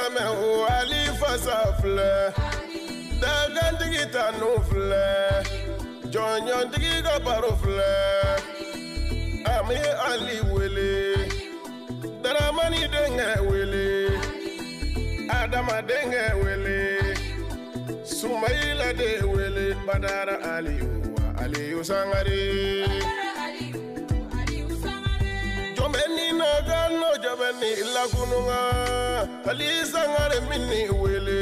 silamɛ o Ali fasa filɛ dagantigi tanu filɛ jɔnjɔntigi ka baro filɛ an bɛ Ali wele Daramani denkɛ wele Adama denkɛ wele Sumayila de wele Badara Aliyu Aliyu Sangare. Jɔnbɛ ni lakununga Ali Sangare minni wele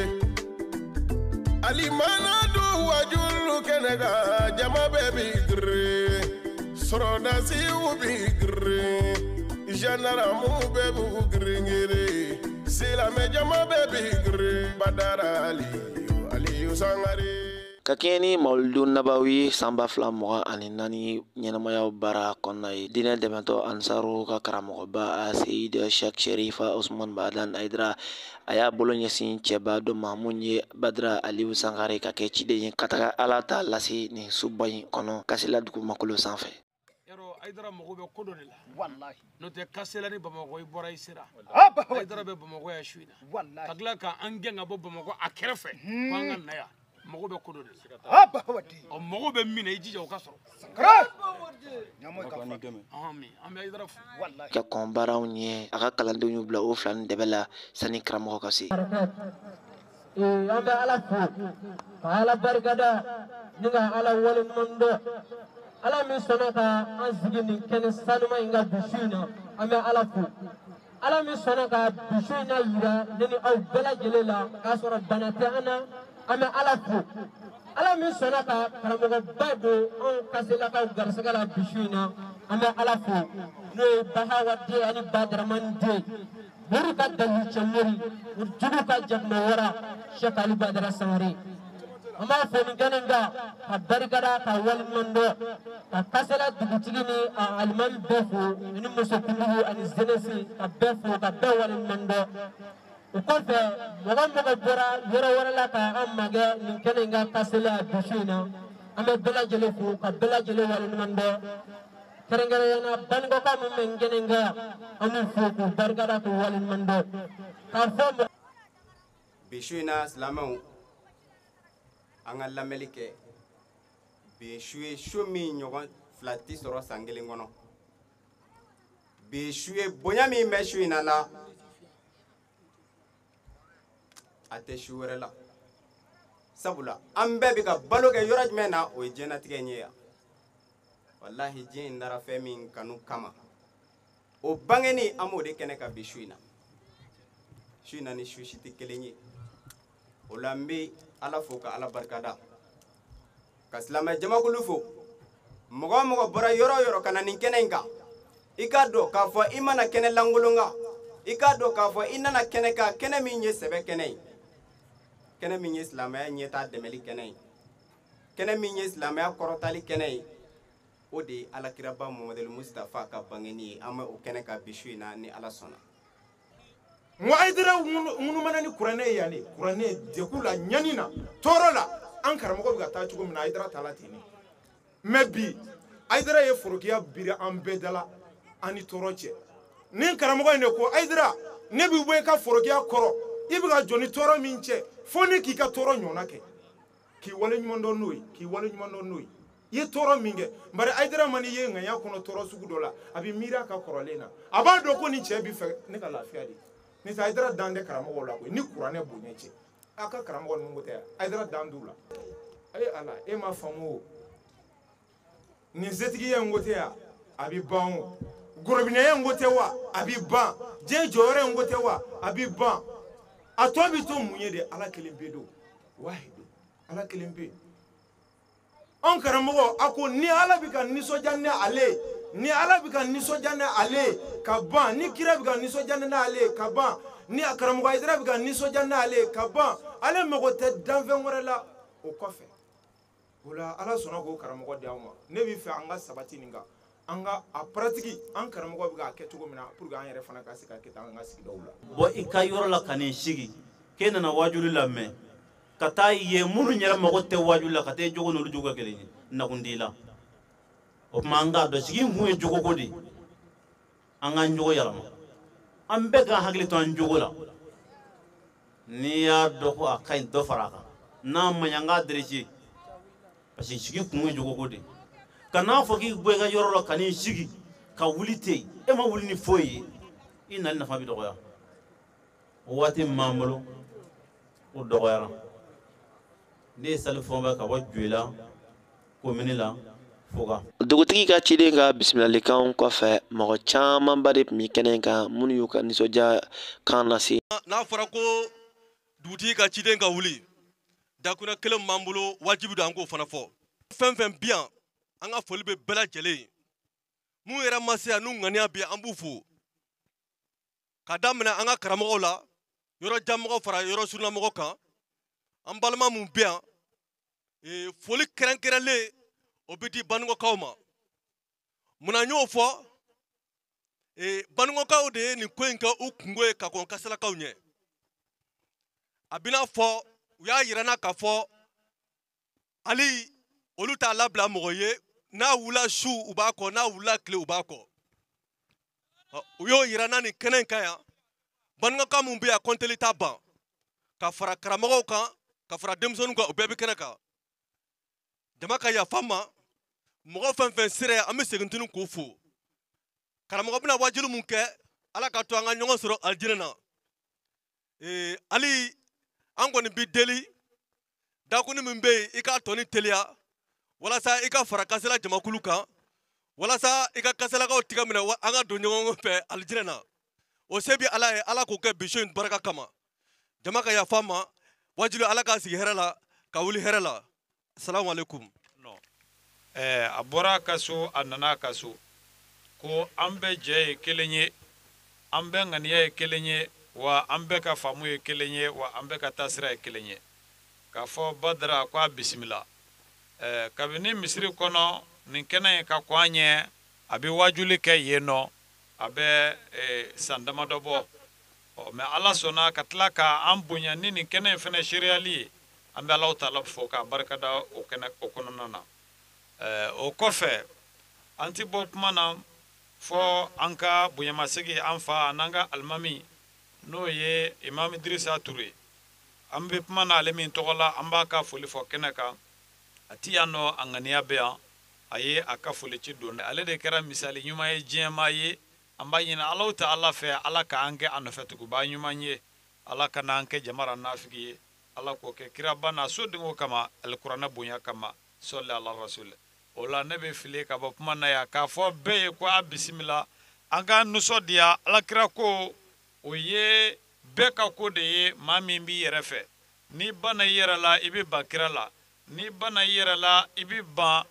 Ali mana don wajulu kɛnɛ kan jama bɛɛ bi girin sɔrɔdasiw bi girin gendarme bɛɛ b'u girin girin silamɛ jama bɛɛ bi girin Badara Aliyu Aliyu Sangare. Ka kɛɲɛ ni Mawuludu Nabawi san 2024 ɲɛnamayaw baara kɔnɔna ye diinɛ dɛmɛtɔ Ansaru ka karamɔgɔba Seyid Sheikh Sherifa Usman Badan Aidara a y'a bolo ɲɛsin cɛba dɔ ma mun ye Badara Aliyu Sangare ka kɛ ciden ye ka taga Ala ta lase nin suba in kɔnɔ Kasela dugumakolo sanfɛ. Yɔrɔ Aidara mago bɛ ko dɔ de la. Wallahi. N'o tɛ Kasela ni Bamakɔ i bɔra i sera. Aidara bɛ Bamakɔ yan su in na. Wallahi. Ka tila k'an gɛn ka bɔ Bamakɔ a kɛrɛfɛ. Ko an ka na yan. Mago bɛ ko dɔ de la. Ɔ mago bɛ min na i jija o ka sɔrɔ. An bɛ Aidara fo. Ka kɔn baaraw ɲɛ a ka kalandenw y'u bila o fila ni dɛbɛ la sani karamɔgɔ ka se. An bɛ Ala fo ka Ala barikada ni ka Ala waleɲuman dɔn. Ala min sɔnna ka an sigi nin kɛnɛ sanuma in ka bi su in na, an bɛ Ala fo. Ala min sɔnna ka bi su in na yira ne ni aw bɛɛ lajɛlen la k'a sɔrɔ bana tɛ an na. An bɛ Ala fo. Ala min sɔnna ka karamɔgɔba don anw Kaselakaw garisɛgɛ la bi su in na, an bɛ Ala fo. N'o ye Bahawa den ani Badaramani den, mori ka dalu cɛ mori, jugu ka jakuma wara, Sheikh Ali Badara Sangare. An b'a fo nin kɛnɛ kan ka barikada ka waleɲuman dɔn ka Kasela dugutigi ni a alimami bɛɛ fo ani musokuntigiw ani jeunesse ka bɛɛ fo ka bɛɛ waleɲuman dɔn. O kɔfɛ mɔgɔ mɔgɔ bɔra yɔrɔ wɛrɛ la ka an magɛ nin kɛnɛ in kan Kasela bi su in na, an bɛ bɛɛ lajɛlen fo ka bɛɛ lajɛlen waleɲuman dɔn. Kɛrɛnkɛrɛnnenya la Banikɔkaw min bɛ nin kɛnɛ in kan yan, an b'u fo k'u barikada k'u waleɲuman dɔn. K'a fɔ mɔgɔ. Bi su in na silamɛw, an ka lamɛnli kɛ. Bi su ye su min ɲɔgɔn fila ti sɔrɔ san kelen kɔnɔ. Bi su ye bonya min bɛ su in na la, a tɛ su wɛrɛ la. Sabula an bɛɛ bɛ ka balo kɛ yɔrɔ jumɛn na, o ye diɲɛlatigɛ in ye yan. Walahi diɲɛ in dara fɛn min kanu kama, o bangeni an b'o de kɛnɛ kan bi su in na. Su in na ni su si tɛ kelen ye. O la n bɛ Ala fo ka Ala barikada, ka silamɛ jamakulu fo. Mɔgɔ o mɔgɔ bɔra yɔrɔ o yɔrɔ ka na nin kɛnɛ in kan, i k'a dɔn k'a fɔ i mana kɛnɛ lankolon kan, i k'a dɔn k'a fɔ i nana kɛnɛ kan, kɛnɛ min ye sɛbɛ kɛnɛ ye, kɛnɛ min ye silamɛya ɲɛtaa dɛmɛli kɛnɛ ye, kɛnɛ min ye silamɛya kɔrɔtali kɛnɛ ye, o de ye Alakiraba Muhamadu Mustafa ka bangeni ye. An bɛ o kɛnɛ kan bi su in na ni Ala sɔnna. N ko Aidara ŋunumana ni kuranɛ ye yan de, kuranɛ degun la, ɲani na, tɔɔrɔ la, an karamɔgɔ bɛ ka taa cogo min na, Aidara taala ten de. Mais bi Aidara ye forokiya biri an bɛɛ da la, an ni tɔɔrɔ cɛ. Ni karamɔgɔ in de ko Aidara, ne bɛ bɔ i ka forokiya kɔrɔ, i bɛ ka jɔ ni tɔɔrɔ min cɛ, fo ne k'i ka tɔɔrɔ ɲɔgɔnna kɛ, k'i waleɲuman dɔn n'o ye, k'i waleɲuman dɔn n'o ye. I ye tɔɔrɔ min kɛ, bari Aidara mana i ye ŋaniya kɔnɔ tɔɔrɔ sugu dɔ la, a bɛ miiri a ka kɔrɔlen na, a b'a dɔn ko nin cɛ bɛ fɛ ne ka lafiya de. Ni tɛ Aidara dan tɛ karamɔgɔw la koyi, ni kuranɛ bonya cɛ. A ka karamɔgɔ ninnu ko tɛ yan, Aidara dan t'u la. E Ala, e ma faamu o. Nin setigiya in ko tɛ yan, a bɛ ban o. Gorobinɛya in ko tɛ wa, a bɛ ban. Diɲɛ jɔyɔrɔ in ko tɛ wa, a bɛ ban. A tɔ bɛ to mun ye de? Ala kelen pe don. Wahidu, Ala kelen pe. Anw karamɔgɔ, a ko ni Ala bɛ ka nisɔndiya ni ale ye, ni Ala bɛ ka nisɔndiya ni ale ye ka ban, ni kira bɛ ka nisɔndiya ni ale ye ka ban, ni karamɔgɔ Aidara bɛ ka nisɔndiya ni ale ye ka ban, ale mago tɛ danfɛn wɛrɛ la o kɔfɛ. O la Ala sɔnna k'o karamɔgɔ di anw ma. Ne bɛ fɛ an ka sabati nin kan, an ka a pratique, an karamɔgɔ bɛ k'a kɛ cogo min na pour que an yɛrɛ fana ka se ka kɛ tan an ka sigidaw la. Bɔ i ka yɔrɔ la ka n'i sigi, k'e nana waajuli lamɛn, ka taa ye minnu yɛrɛ mago tɛ waajuli la, ka taa jogo n'olu jogo kɛ kelen ye, nakun t'i la. O tuma an k'a dɔn sigi in kun ye jogoko de ye. An k'an jogo yɛlɛma, an bɛɛ k'an hakili to an jogo la. N'i y'a dɔn ko a ka ɲi dɔ fara a kan n'a ma ɲi an k'a dirige parce que sigi kun ye jogoko de ye ka n'a fɔ k'i bɔ i ka yɔrɔ la ka n'i sigi ka wuli ten e ma wuli ni foyi ye i nali nafa bɛ dɔgɔya o waati min b'an bolo o dɔgɔyara ne ye sali fɔnba ka bɔ Joyila komini la Foga. Dugutigi ka ciden ka bisimilalikanw kɔfɛ mɔgɔ camanba de tun bɛ kɛnɛ kan minnu y'u ka nisɔndiya kan lase. N'a fɔra ko dugutigi ka ciden ka wuli dakuruɲɛ kelen b'an bolo wajibi don an k'o fana fɔ. Fɛn fɛn bi yan an ka foli bɛ bɛɛ lajɛlen ye mun yɛrɛ ma se yan n'u ŋaniya bi an b'u fo ka daminɛ an ka karamɔgɔw la yɔrɔ janmɔgɔ fara yɔrɔ surunnamɔgɔ kan an balima mun bɛ yan foli kɛrɛnkɛrɛnlen o bɛ di Banikɔkaw ma munna n y'o fɔ Banikɔkaw de ye nin ko in kɛ u kungo ye ka kɔn Kaselakaw ɲɛ a bɛna fɔ u y'a yira n na k'a fɔ hali olu t'a labila mɔgɔ ye n'a wulila su u b'a kɔ n'a wulila tile u b'a kɔ u y'o yira n na nin kɛnɛ in kan yan Banikɔkaw mun bɛ yan kɔnteli t'a ban ka fara karamɔgɔw kan ka fara denmisɛnninw kan u bɛɛ bɛ kɛnɛ kan jama ka yafa ma mɔgɔ fɛn fɛn sera yan an bɛ segin tuguni k'u fo karamɔgɔ bɛna wajulu mun kɛ ala ka to an ka ɲɔgɔn sɔrɔ alijinɛ na hali an kɔni b'i deli dakuni min bɛ yen i k'a tɔni teliya walasa i ka fara Kasela jamakulu kan walasa i ka Kaselakaw tigɛ minɛ an ka don ɲɔgɔn fɛ alijinɛ na o se bɛ ala ye ala k'o kɛ bi su in barika kama jama ka yafa ma wajulu ala k'a sigi hɛrɛ la ka wuli hɛrɛ la. Salamu alaikum. A bɔra a ka so a nana a ka so ko an bɛɛ jɛ ye kelen ye an bɛɛ ŋaniya ye kelen ye wa an bɛɛ ka faamu ye kelen ye wa an bɛɛ ka taasira ye kelen ye k'a fɔ Badara ko a bisimila kabini misiri kɔnɔ nin kɛnɛ in ka kɔn an ɲɛ a bɛ wajuli kɛ yen nɔ a bɛ san damadɔ bɔ mɛ ala sɔnna ka tila k'an bonya ni nin kɛnɛ in fana seereyali ye an bɛ Alahu taala fo k'a barikada o kɛnɛ o kɔnɔna na o kɔfɛ an ti bɔ kuma na fɔ an ka bonyamasegi an fa an'an ka alimami n'o ye Imam Dirisa Ture an bɛ kuma na ale min tɔgɔ la an b'a ka foli fɔ kɛnɛ kan a ti yan nɔ a ŋaniya bɛ yan a ye a ka foli ci don ale de kɛra misali ɲuman ye diɲɛmaa ye an b'a ɲini Alahu taala fɛ ala k'an kɛ a nɔfɛtuguba ɲuman ye ala ka n'an kɛ jamana nafigi ye ala k'o kɛ kiraba n'a sodenw kama alikuranɛ bonya kama sɔli ala rasul o la ne bɛ fili ka bɔ kuma na yan k'a fɔ bɛɛ ye ko a bisimila an ka nisɔndiya alakira ko o ye bɛɛ ka ko de ye maa min b'i yɛrɛ fɛ n'i banna i yɛrɛ la i bɛ ban kira la n'i banna i yɛrɛ la i bɛ ban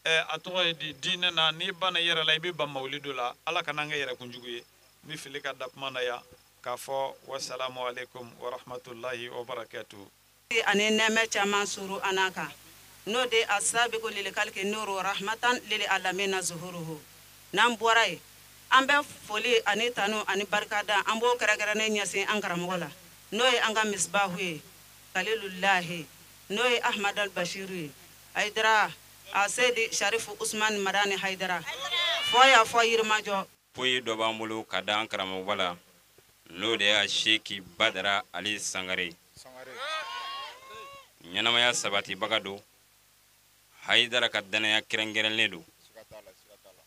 a tɔgɔ ye di diinɛ na n'i banna i yɛrɛ la i bɛ ban mawulidu la ala kana an kɛ yɛrɛkunjugu ye n bɛ fili ka da kuma na yan k'a fɔ wasalamu aleykum wa rahmatulahi wa barakatuhu. Ani nɛɛmɛ caman suru an n'a kan n'o de asabiku lili kaliki nuru rahmatan lili alamina zuhuruhu n'an bɔra yen an bɛ foli ani tanu ani barikada an b'o kɛrɛnkɛrɛnnen ɲɛsin an karamɔgɔ la n'o ye an ka misbahu ye kalilulahi n'o ye Ahmad al Bashiru ye Hayidara Asedi Sharifu Usman Madani Hayidara fɔ y'a fɔ Yirimajɔ. Poyi dɔ b'an bolo ka da an karamɔgɔba la n'o de y'a Seki Badara Ali Sangare ɲɛnamaya sabatibaga don Hayidara ka danaya kɛrɛnkɛrɛnlen don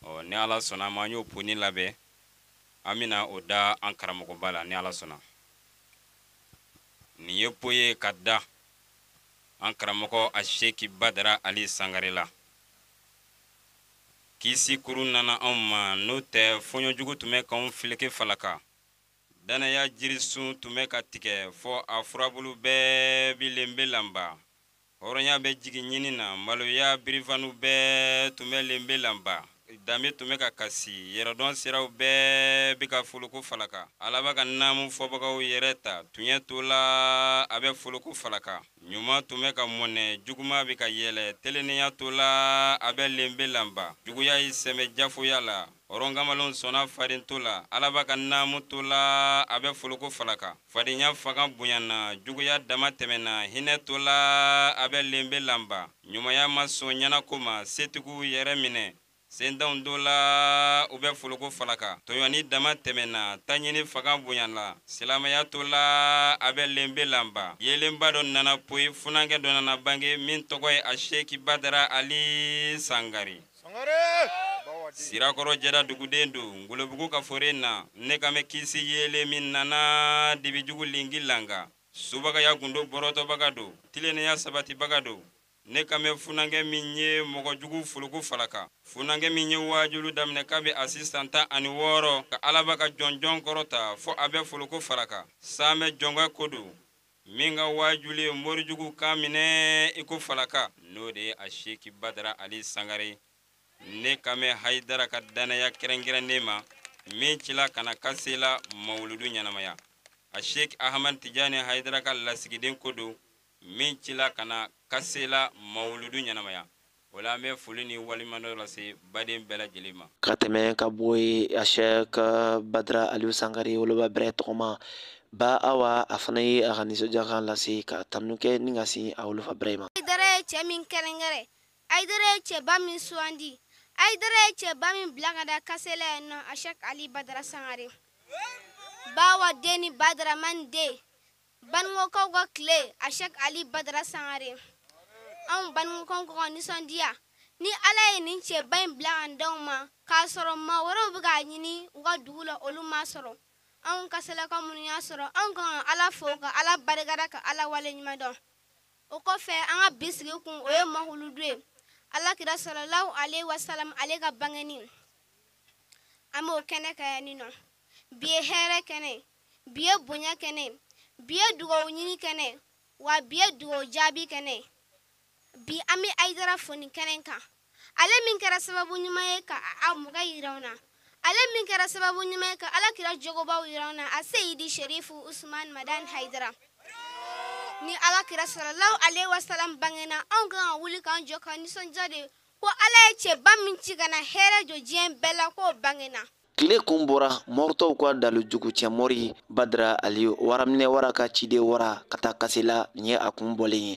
ɔ ni ala sɔnna a ma an y'o poni labɛn an bɛna o da an karamɔgɔba la ni ala sɔnna nin ye po ye ka da an karamɔgɔ a Seki Badara Ali Sangare la kisi kurun nana anw ma n'o tɛ fɔɲɔjugu tun bɛ k'anw fileke falaka danaya jirisun tun bɛ ka tigɛ fɔ a furabulu bɛɛ bi lenbe lanba hɔrɔnya bɛ jigin ɲini na maloya birifaniw bɛɛ tun bɛ lenbe lanba danbe tun bɛ ka kasi yɛrɛdɔn siraw bɛɛ bɛ ka foloko falaka alaba ka naamu fɔbagaw yɛrɛ ta tuɲɛ to la a bɛ foloko falaka ɲuman tun bɛ ka mɔnɛ juguman bɛ ka yɛlɛ telennenya to la a bɛ lenbe lanba juguya y'i sɛmɛ jafoya la hɔrɔnkamalenw sɔnna faden to la alaba ka naamu to la a bɛ foloko falaka fadenya fanga bonyana juguya dama tɛmɛna hinɛ to la a bɛ lenbe lanba ɲumanya ma sɔn ɲɛnako ma setigiw yɛrɛ minɛ Sendanw dɔ la u bɛ foloko falaka. Tɔɲɔni dama tɛmɛna, taɲini fanga bonyana, silamɛya to la a bɛ lenbe lanba. Yeelenba dɔ nana poyi, funankɛ dɔ nana bange min tɔgɔ ye Aseki Badara Ali Sangare. Sirakɔrɔ jɛra duguden don, Ngolobugu ka fore na, ne ka mɛn kisi yeelen min nana dibijugu lingi langa. Subagaya gundo bɔrɔtɔbaga don, tilennenya sabatibaga don. Ne ka mɛn funankɛ min ye mɔgɔjugu foloko falaka. Funankɛ min ye waajulu daminɛ kabi a si san 16 ka Alaba ka jɔnjɔn kɔrɔta fo a bɛ foloko falaka. Saamɛ jɔnkɛ ko don min ka waajuli ye morijugu kan minɛ i ko falaka. N'o de ye Aseki Badara Ali Sangare. Ne ka mɛn Hayidara ka danaya kɛrɛnkɛrɛnnen ma min cila ka na Kasela mawuludu ɲɛnamaya. Aseki Ahamad Tijani Hayidara ka lasigiden ko don min cila ka na Kasela mawuludu ɲɛnamaya. O la an bɛ foli ni walimadɔ lase baden bɛɛ lajɛlen ma. Ka tɛmɛ ka bɔ yen, Aseki Badara Aliyu Sangare woloba bɛrɛ tɔgɔma ba Awa, a fana ye a ka nisɔndiyakan lase ka tanu kɛ ni ka sin a wolofa bɛrɛ ma. Hayidara ye cɛ min kɛrɛnkɛrɛn, Hayidara ye cɛba min sugandi, Hayidara ye cɛba min bila ka da Kasela yen nɔ, Aseki Ali Badara Sangare. Bawa den ni Badaramani den, Baningokaw ka tile, Aseki Ali Badara Sangare. Anw Baningokaw ka nisɔndiya ni Ala ye nin cɛba in bila ka d'anw ma k'a sɔrɔ maa wɛrɛw bɛ k'a ɲini u ka dugu la, olu m'a sɔrɔ. Anw Kaselakaw minnu y'a sɔrɔ, anw kan ka Ala fo ka Ala barikada ka Ala waleɲuman dɔn. O kɔfɛ, an ka bi sigi kun o ye mahuludu ye. Ala kira sallallahu alaihi wasallam ale ka bangeni, an b'o kɛnɛ kan yan nɔ. Bi ye hɛrɛ kɛnɛ, bi ye bonya kɛnɛ, bi ye dugawu ɲini kɛnɛ, wa bi ye dugawu jaabi kɛnɛ. Bi an bɛ Hayidara fo nin kɛnɛ kan. Ale min kɛra sababu ɲuman ye ka a mɔgɔ yira anw na, ale min kɛra sababu ɲuman ye ka Ala kira jogobaw yira anw na, a Seyidi Sherifu Usman Madani Hayidara. Ni Ala kira sallallahu alaihi wasallam bangena, anw kan ka wuli k'an jɔ ka nisɔndiya de ko Ala ye cɛba min ci ka na hɛrɛ jɔ diɲɛ bɛɛ la, k'o bangena. Tile kun bɔra mɔritɔw ka dalujugu cɛmɔri Badara Aliyu waraminɛ wara ka ciden wara ka taa Kasela, nin ye a kun bɔlen ye.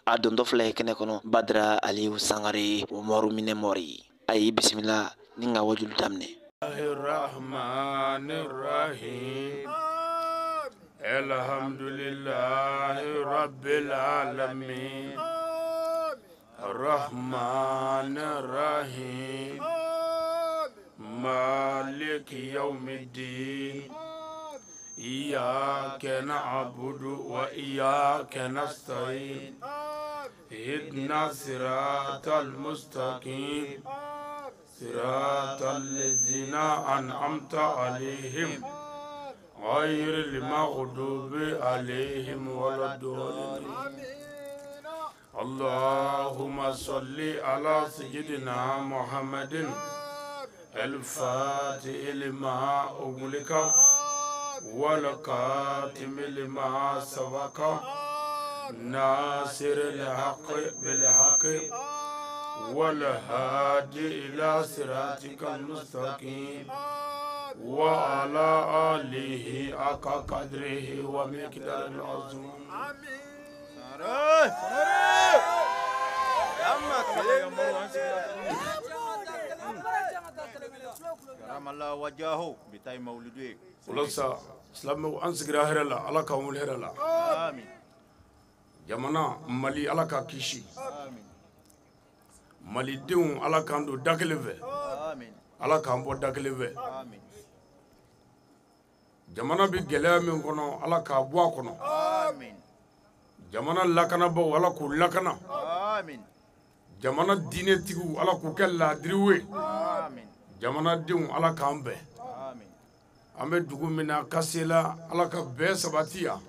A dontɔ filɛ kɛnɛ kɔnɔ Badara Aliyu Sangare Umaru Minemori a y'i bisimila ni ka wajulu daminɛ. Rahmanirrahim. Alhamdulillahi rabbil alamin. Rahmanirrahim. Maliki yawmiddin. إياك نعبد وإياك نستعين اهدنا الصراط المستقيم صراط الذين أنعمت عليهم غير المغضوب عليهم ولا الضالين اللهم صل على سيدنا محمد الفاتح لما أغلق والقاتم لما سبق ناصر الحق بالحق والهادي إلى صراطك المستقيم وعلى آله حق قدره ومقداره العظيم. Walasa silamɛw an sigira hɛrɛ la, Ala k'an wuli hɛrɛ la. Jamana Mali, Ala k'a kisi. Malidenw, Ala k'an don da kelen fɛ, Ala k'an bɔ da kelen fɛ. Jamana bɛ gɛlɛya min kɔnɔ, Ala k'a bɔ a kɔnɔ. Jamana lakanabaaw, Ala k'u lakana. Jamana diinɛtigiw, Ala k'u kɛ laadiriw ye. Jamanadenw, Ala k'an bɛn. An bɛ dugu min na Kasela, Ala ka bɛn sabati yan,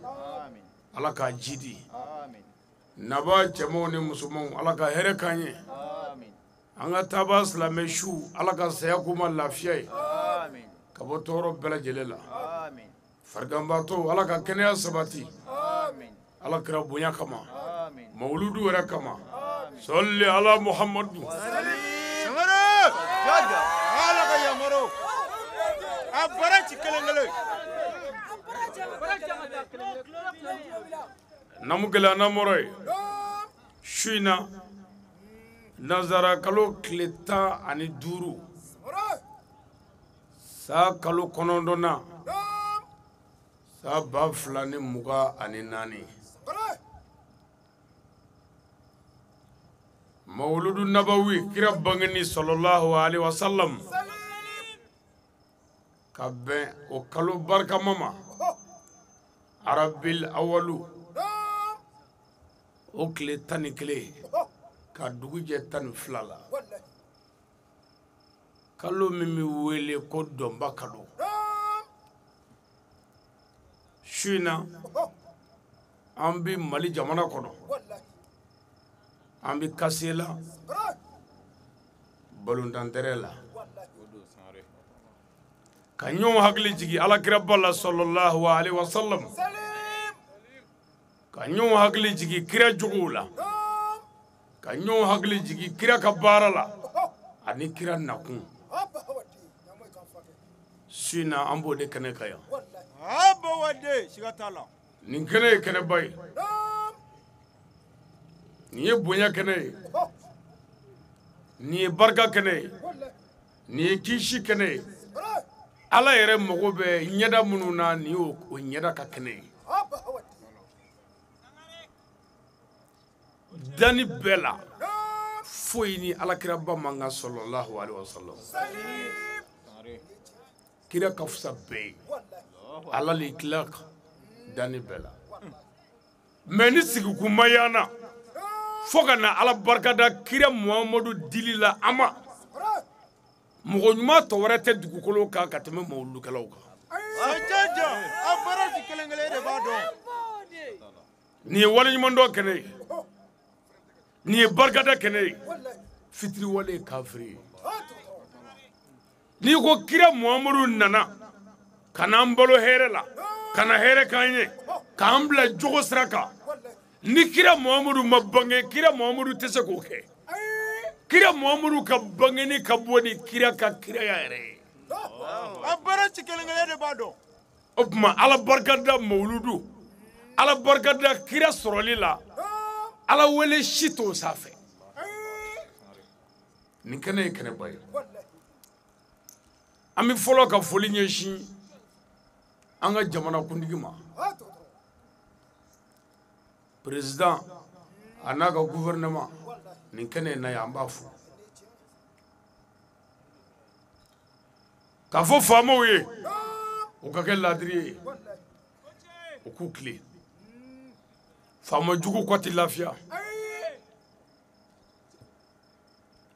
Ala k'a jidi. Naba cɛmanw ni musomanw, Ala ka hɛrɛ k'an ye. An ka taaba silamɛ su, Ala ka saya k'u ma lafiya ye ka bɔ tɔɔrɔ bɛɛ lajɛlen la. Fariganbaatɔw, Ala ka kɛnɛya sabati, Ala kira bonya kama, mawuludu yɛrɛ kama. Sɔli ala Muhamadu. Namu gɛlɛya namɔrɔ ye su in na, nanzara kalo tile 15, san kalo 9nan, san 2024. Mawuludu Nabawi, kira bangeni sallallahu alaihi wasallam, ka bɛn o kalo barikama ma, Arabil awalu, o tile 11 ka dugu jɛ 12 la. Kalo min bɛ wele ko dɔnba kalo. Su in na, an bɛ Mali jamana kɔnɔ, an bɛ Kasela balontantɛrɛ la, ka ɲɔgɔn hakili jigin alakiraba la sallallahu alaihi wasallam, ka ɲɔgɔn hakili jigin kira jogow la, ka ɲɔgɔn hakili jigin kira ka baara la ani kira nakun. Su in na, an b'o de kɛnɛ kan yan. Nin kɛnɛ ye kɛnɛba ye, nin ye bonya kɛnɛ ye, nin ye barika kɛnɛ ye, nin ye kisi kɛnɛ ye. Ala yɛrɛ mago bɛ ɲɛda minnu na, nin y'o ɲɛda ka kɛnɛ ye. Danni bɛɛ la, foyi ni alakiraba man kan sallallahu alaihi wasallam. Kira ka fisa bɛɛ ye, ala le tila danni bɛɛ la. Mɛ ni sigikun ma y'an na, fo ka na Ala barikada kira Muhamadu dili la an ma. Mɔgɔ ɲuman tɔ wɛrɛ tɛ dugukolo kan ka tɛmɛ mawulukɛlaw kan. Nin ye waleɲumandɔn kɛnɛ ye, nin ye barikada kɛnɛ ye. Fitiriwale ye kafiri ye. N'i ko kira Muhamadu nana, Ka n'an balo hɛrɛ la, ka na hɛrɛ k'an ye, k'an bila jogo sira kan. Ni kira Muhamadu ma bange, kira Muhamadu tɛ se k'o kɛ. Kira Muhamadu ka bangeni ka bɔ ni kira ka kiraya yɛrɛ ye. A baara ci kelen kelen de b'a dɔn. O tuma Ala barika da mawuludu, Ala barika da kira sɔrɔli la, Ala wele si t'o sanfɛ. Nin kɛnɛ ye kɛnɛba ye. An bɛ fɔlɔ ka foli ɲɛsin an ka jamanakuntigi ma, président a n'a ka gouvernement. Nin kɛnɛ in na yan, an b'a fo k'a fɔ faamaw ye u ka kɛ laadiri ye, u k'u tilen. Faama jugu kɔ tɛ lafiya.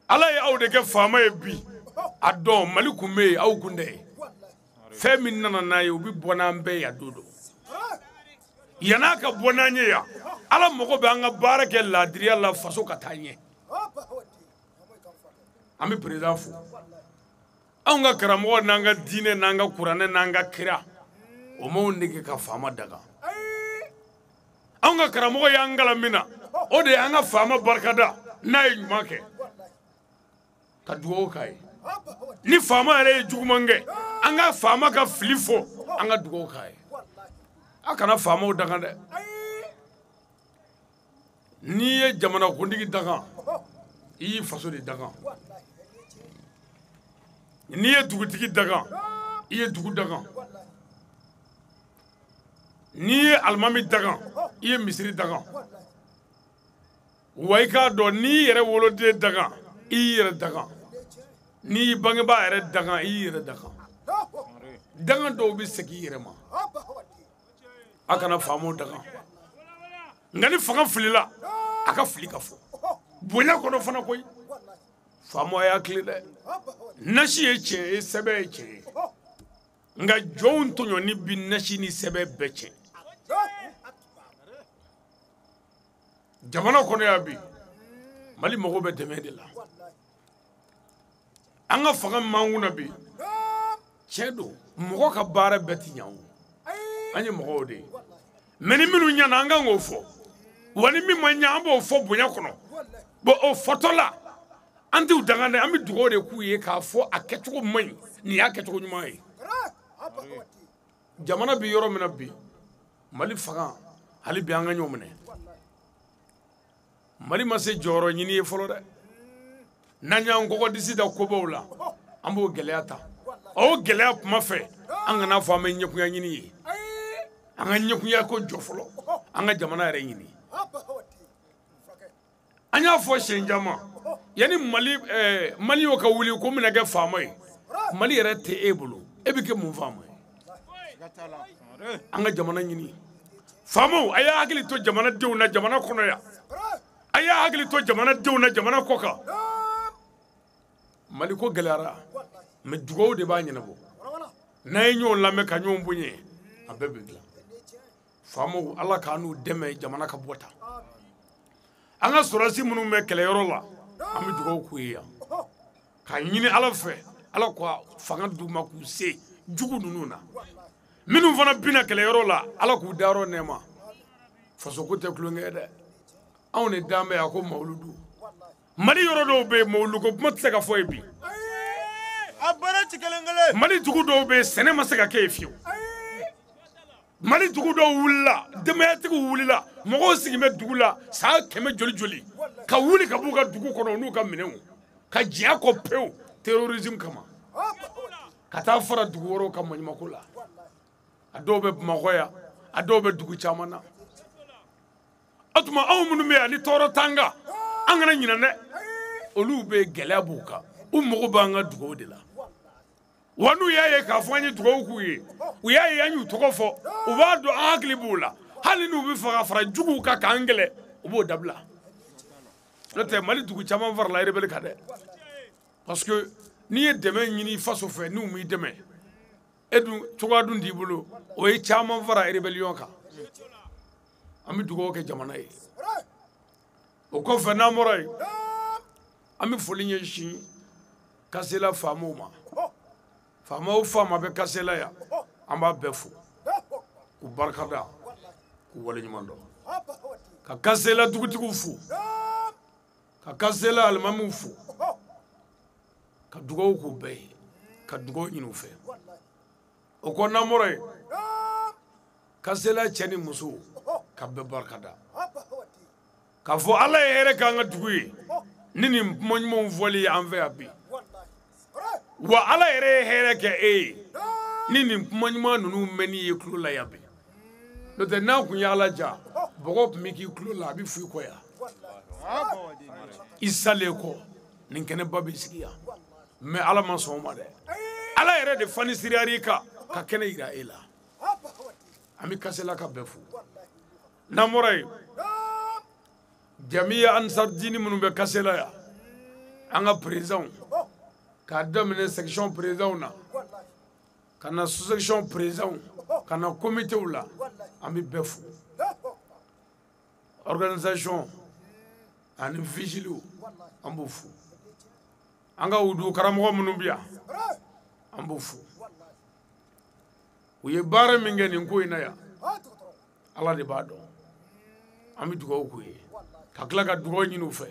Ala ye aw de kɛ faama ye bi. A dɔn Mali kun bɛ yen, aw kun tɛ yen. Fɛn min nana n'a ye, u bɛ bɔ n'an bɛɛ yan don dɔ. Yann'a ka bɔ n'an ye yan, Ala mago bɛ an ka baara kɛ laadiriya la, faso ka taa ɲɛ. An bɛ président fo. Anw ka karamɔgɔ n'an ka diinɛ n'an ka kuranɛ n'an ka kira, o m'anw nege ka faama daga. Anw ka karamɔgɔ y'an kalan min na, o de y'an ka faama barikada n'a ye ɲuman kɛ, ka dugawu k'a ye. Ni faama yɛrɛ ye juguman kɛ, an ka faama ka fili fɔ, an ka dugawu k'a ye. A kana faamaw daga dɛ. N'i ye jamanakuntigi daga, i y'i faso de daga. N'i ye dugutigi daga, i ye dugu daga. N'i ye alimami daga, i ye misiri daga. Wa i k'a dɔn, n'i yɛrɛ woloden daga, i y'i yɛrɛ daga. N'i y'i bangebaa yɛrɛ daga, i y'i yɛrɛ daga. Daga dɔw bɛ segin i yɛrɛ ma. A kana faamaw daga. Nka ni fanga filila, a ka fili ka fɔ bonya kɔnɔ fana koyi. Faama y'a hakili dɛ. Nasi ye tiɲɛ ye, sɛbɛ ye tiɲɛ ye. Nka jɔnw tɔɲɔni bi nasi ni sɛbɛ bɛɛ tiɲɛ. Jamana kɔnɔ yan bi, Mali mago bɛ dɛmɛ de la. An ka fanga min b'an kunna bi, tiɲɛ don, mɔgɔ ka baara bɛɛ ti ɲɛ o. An ye mɔgɔw de ye. Mais ni minnu ɲɛna, an kan k'o fɔ. Wa ni min ma ɲɛ, an b'o fɔ bonya kɔnɔ. Bon, o fɔtɔ la, an t'u danga dɛ, an bɛ dugawu de k'u ye k'a fɔ a kɛcogo man ɲi, nin y'a kɛcogo ɲuman ye. Jamana bi yɔrɔ min na bi, Mali fanga hali bi an ka ɲɔgɔn minɛ. Mali ma se jɔyɔrɔ ɲini ye fɔlɔ dɛ. N'an y'an kɔkɔ disi da kobaw la, an b'o gɛlɛya ta. O gɛlɛya kuma fɛ, an kana fɔ an bɛ ɲɛkunya ɲini ye. An ka ɲɛkunya ko jɔ fɔlɔ, an ka jamana yɛrɛ ɲini. An y'a fɔ siɲɛ caman, yanni Mali Maliyɛnw ka wuli ko n bɛna kɛ faama ye, Mali yɛrɛ tɛ e bolo, e bɛ kɛ mun faama ye? An ka jamana ɲini. Faamaw, a y'a hakili to jamanadenw na jamana kɔnɔ yan. A y'a hakili to jamanadenw na jamana kɔ kan. Mali ko gɛlɛyara, mais dugawu de b'a ɲɛnabɔ. N'an ye ɲɔgɔn lamɛn ka ɲɔgɔn bonya, a bɛɛ bɛ dilan. Faamaw, Ala k'an n'u dɛmɛ jamana ka bɔ ta. An ka sɔrɔdasi minnu bɛ kɛlɛyɔrɔ la, an bɛ dugawu k'u ye yan. K'a ɲini Ala fɛ, Ala ka fanga d'u ma k'u se jugu ninnu na. Minnu fana binna kɛlɛyɔrɔ la, Ala k'u dayɔrɔ nɛɛma. Fasoko tɛ tulonkɛ ye dɛ. Anw de dan bɛ yan ko mawuludu. Mali yɔrɔ dɔw bɛ yen, mawuludu ko kuma tɛ se ka fɔ yen bi. A baara ci kelen kelen. Mali dugu dɔw bɛ yen, sɛnɛ ma se ka kɛ yen fiyewu. Mali dugu dɔw wulila, denbayatigiw wulila, mɔgɔw sigilen bɛ dugu la san 100 joli joli, ka wuli ka b'u ka dugu kɔnɔ n'u ka minɛnw, ka jɛn kɔ pewu terrorisme kama, ka taa fara dugu wɛrɛw kan maɲumako la. A dɔw bɛ Bamakɔ yan, a dɔw bɛ dugu caman na. O tuma anw minnu bɛ yan ni tɔɔrɔ t'an kan, an kana ɲinɛ dɛ. Olu bɛ gɛlɛya b'u kan, u mago b'an ka dugawu de la. Wa n'u y'a ye k'a fɔ an ye dugawu k'u ye, u y'a ye an y'u tɔgɔ fɔ, u b'a dɔn an hakili b'u la. Hali n'u bɛ fɛ ka fara juguw kan k'an kɛlɛ, u b'o dabila. N'o tɛ Mali dugu caman farala rebelle kan dɛ. Parce que n'i ye dɛmɛ ɲini i faso fɛ, n'u m'i dɛmɛ, e dun cogoya dun t'i bolo, o ye caman fara rébellion kan. An bɛ dugawu kɛ jamana ye. O kɔfɛ n'an bɔra yen, an bɛ foli ɲɛsin Kasela faamaw ma. Faama o faama bɛ Kasela yan, An b'a bɛɛ fo k'u barikada k'u waleɲuman dɔn ka Kasela dugutigiw fo ka Kasela alimamiw fo ka dugawu k'u bɛɛ ye ka dugawu ɲini u fɛ o kɔ n'an bɔra yen Kasela cɛ ni muso ka bɛɛ barikada k'a fɔ Ala ye hɛrɛ k'an ka dugu ye ni nin kuma ɲumanw fɔli ye an fɛ yan bi wa Ala yɛrɛ ye hɛrɛ kɛ e ye ni nin kuma ɲuman ninnu mɛnni ye tulo la yan bi n'o tɛ n'a kun ye Ala ja bɔgɔ tun bɛ k'i tulo la a bɛ f'i kɔ yan i salen kɔ nin kɛnɛba bɛ sigi yan mais Ala ma sɔn o ma dɛ Ala yɛrɛ de fani siriyar'i kan ka kɛnɛ yira e la an bɛ Kasela ka bɛɛ fo n'an bɔra yen jamiya Ansar Dini minnu bɛ Kasela yan an ka présidents k'a daminɛ section présidents na ka na sous-section présidents ka na comité la an bɛ bɛɛ fo organisation ani vigile an b'u fo an ka wudu karamɔgɔ minnu bɛ yan an b'u fo u ye baara min kɛ nin ko in na yan Ala de b'a dɔn an bɛ dugawu k'u ye ka tila ka dugawu ɲini u fɛ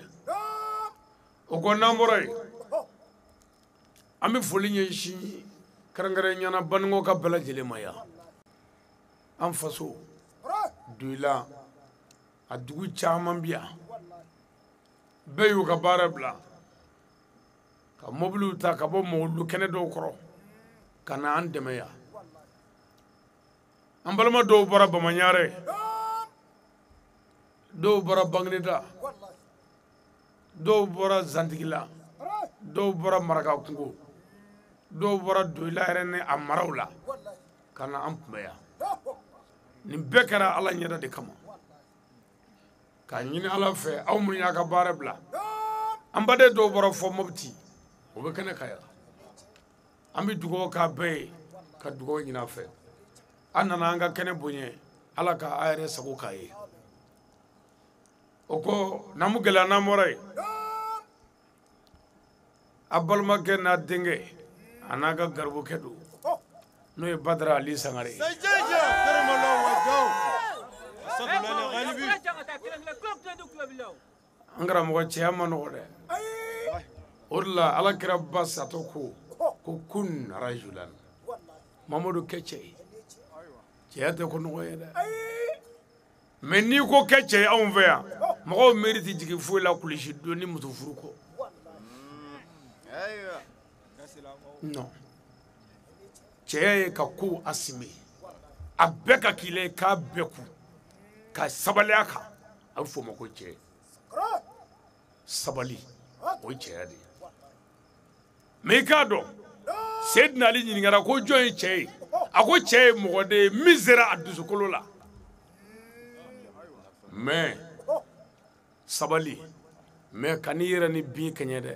o kɔ n'an bɔra yen an bɛ foli ɲɛsin kɛrɛnkɛrɛnnenya Banikɔ ka bɛɛ lajɛlen ma yan an faso Doyila a dugu caman bɛ yan bɛɛ y'u ka baara bila ka mobiliw ta ka bɔ mɔgɔlu kɛnɛ dɔw kɔrɔ ka na an dɛmɛ yan an balima dɔw bɔra Bamaɲarɛ dɔw bɔra Bangineda dɔw bɔra Zantigila dɔw bɔra Marakakungo dɔw bɔra Doyila yɛrɛ ni a maraw la ka na an kunbɛn yan nin bɛɛ kɛra Ala ɲɛda de kama k'a ɲini Ala fɛ aw minnu y'a ka baara bila an baden dɔw bɔra fɔ Mopti o bɛ kɛnɛ kan yan an bɛ dugawu k'a bɛɛ ye ka dugawu ɲini a fɛ an nana an ka kɛnɛ bonya Ala ka a yɛrɛ sago k'a ye o kɔ n'an gɛlɛya n'an bɔra yen a balimakɛ n'a denkɛ a n'a ka garibukɛ don n'o ye Badara Ali Sangare ye. An karamɔgɔ cɛya ma nɔgɔ dɛ o de la Ala kira ba satɔ ko ko kun rajulan Mamadu kɛ cɛ ye cɛya tɛ ko nɔgɔ ye dɛ mais n'i ko kɛ cɛ ye anw fɛ yan mɔgɔw miiri tɛ jigin foyi la kulisi don ni muso furu kɔ non cɛya ye ka kow assumer a bɛɛ ka k'i la i k'a bɛɛ kun ka sabali a kan a bɛ f'o ma ko cɛ sabali o ye cɛya de ye mais i k'a dɔn Seydina Ali ɲininkara ko jɔn ye cɛ ye a ko cɛ ye mɔgɔ de ye min sera a dusukolo la mais sabali mais kan'i yɛrɛ ni bin kɛɲɛ dɛ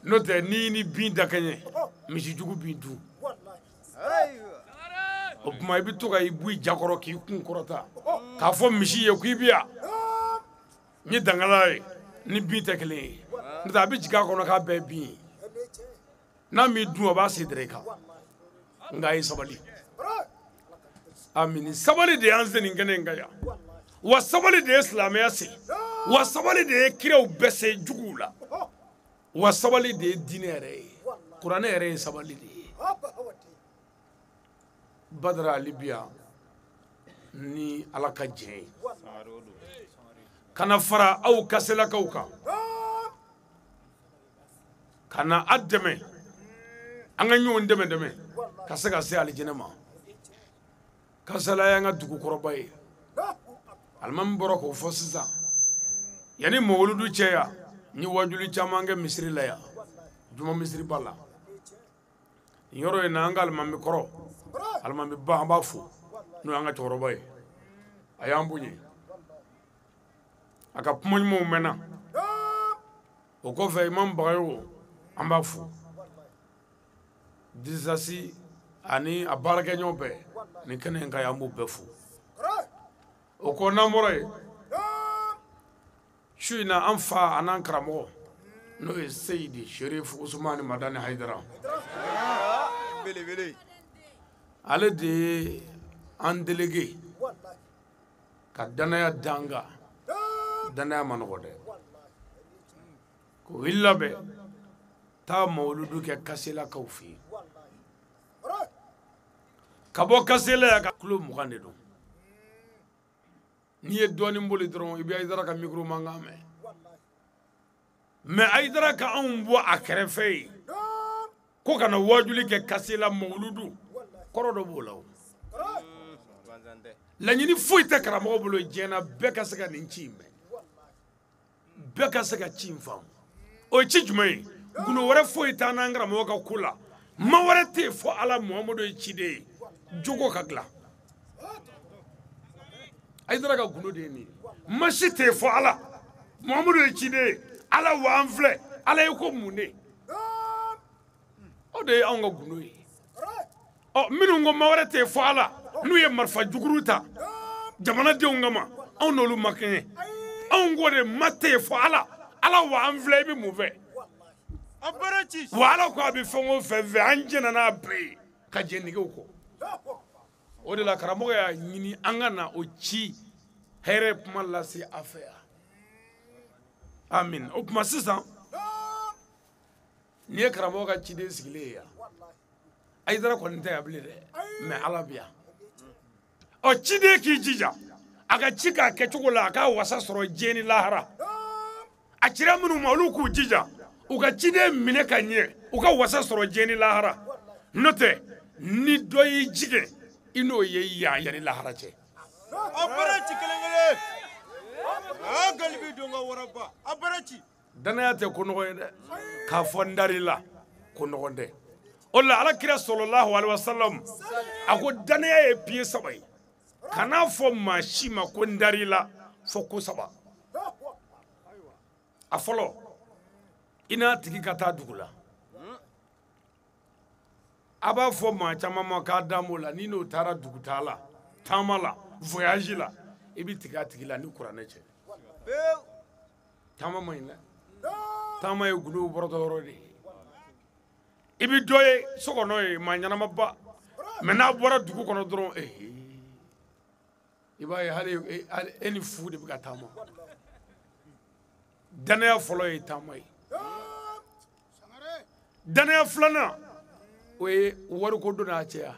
n'o tɛ n'i ni bin da kɛɲɛ misijugu b'i dun o tuma i bɛ to ka i bɔ i jakɔrɔ k'i kun kɔrɔta k'a fɔ misi ye k'i bɛ yan n ye dangala ye ni bin tɛ kelen ye n'o tɛ a bɛ jigin a kɔnɔ k'a bɛɛ ye bin ye n'a m'i dun a b'a sen dɛrɛ i kan nka a ye sabali amini sabali de y'an se nin kɛnɛ in kan yan wa sabali de ye silamɛya se wa sabali de ye kiraw bɛɛ se juguw la wa sabali de ye diinɛ yɛrɛ ye kuranɛ yɛrɛ ye sabali de ye Badara Ali bi yan ni Ala ka jɛn ye ka na fara aw Kaselakaw kan ka na a dɛmɛ an ka ɲɔgɔn dɛmɛ dɛmɛ ka se ka se alijinɛ ma Kasela y'an ka dugukɔrɔba ye alimami bɔra k'o fɔ sisan yanni mawuludu cɛ yan n ye wajuli caman kɛ misiri la yan juma misiriba la nin yɔrɔ in na an ka alimami kɔrɔ alimami ba an b'a fo n'o y'an ka cɛkɔrɔba ye a y'an bonya a ka kuma ɲumanw mɛnna o kɔfɛ imam Bagayogo an b'a fo Disasi ani a baarakɛɲɔgɔn bɛɛ nin kɛnɛ in kan yan an b'u bɛɛ fo o kɔ n'an bɔra yen su in na an fa an'an karamɔgɔ n'o ye Seyidi Sherif Usumani Madani Hayidara Ale de ye an délégué ka danaya d'an kan. Danaya ma nɔgɔ dɛ. K'o i labɛn taa mawuludu kɛ Kaselakaw fɛ yen. Ka bɔ Kasela yan ka kilo 20 de don. N'i ye dɔɔnin boli dɔrɔn i bɛ Hayidara ka micro mankan mɛn. Mais Hayidara ka anw bɔ a kɛrɛfɛ yen ko ka na wajuli kɛ Kasela mawuludu kɔrɔ dɔ b'o la o. Laɲini foyi tɛ karamɔgɔ bolo diɲɛ na bɛɛ ka se ka nin ci in mɛn. Bɛɛ ka se ka ci in faamu. O ye ci jumɛn ye? Gundo wɛrɛ foyi t'an n'an karamɔgɔ ka ko la. Ma wɛrɛ tɛ yen fo Ala Muhamadu ye ciden ye. Jogo ka dilan. Hayidara ka gundo de ye nin ye. Ma si tɛ yen fo Ala Muhamadu ye ciden ye. Ala wa an filɛ. Ala ye ko mun de? O de ye anw ka gundo ye. Ɔ minnu ko ma wɛrɛ tɛ yen fo Ala n'u ye marifa juguru ta jamanadenw kama anw n'olu ma kɛɲɛ. Anw ko de ma tɛ yen fo Ala. Ala wa an filɛ i bɛ mun fɛ? Wa Ala ko a bɛ fɛn o fɛn fɛ an jɛnna n'a bɛɛ ye ka jɛn negew kɔ. O de la karamɔgɔ y'a ɲini an ka na o ci hɛrɛ kuma lase a fɛ yan. Amin. O tuma sisan n'i ye karamɔgɔ ka ciden sigilen ye yan, Hayidara kɔni tɛ yan bilen dɛ, mais Ala bɛ yan. Ɔ ciden k'i jija a ka ci k'a kɛcogo la a k'a wasa sɔrɔ diɲɛ ni lahara. A cira minnu ma olu k'u jija u ka ciden minɛ ka ɲɛ u ka wasa sɔrɔ diɲɛ ni lahara. N'o tɛ ni dɔ y'i jigin i n'o ye yan yanni lahara cɛ. A bara ci kelen kelen. A galibi don ka waraba. A bara ci. Danaya tɛ ko nɔgɔ ye dɛ. K'a fɔ n dar'i la ko nɔgɔn tɛ. O la Ala kira sɔlɔlahu alayhi wa salam a ko danaya ye pied 3 ye. Kan'a fɔ maa si ma ko n dar'i la fɔ ko 3. A fɔlɔ i n'a tigi ka taa dugu la. A b'a fɔ maa caman ma k'a da m'o la n'i n'o taara dugutaa la taama la voyage la i bɛ tigɛ a tigi la ni kuranɛ cɛ. Taama man ɲi dɛ. Taama ye gundo bɔrɔtɔ yɔrɔ de ye. I bɛ dɔ ye so kɔnɔ ye maa ɲɛnamaba mais n'a bɔra dugu kɔnɔ dɔrɔn i b'a ye hali e ni fu de bɛ ka taama. Danaya fɔlɔ ye taama ye. Danaya filanan o ye wariko don n'a cɛya.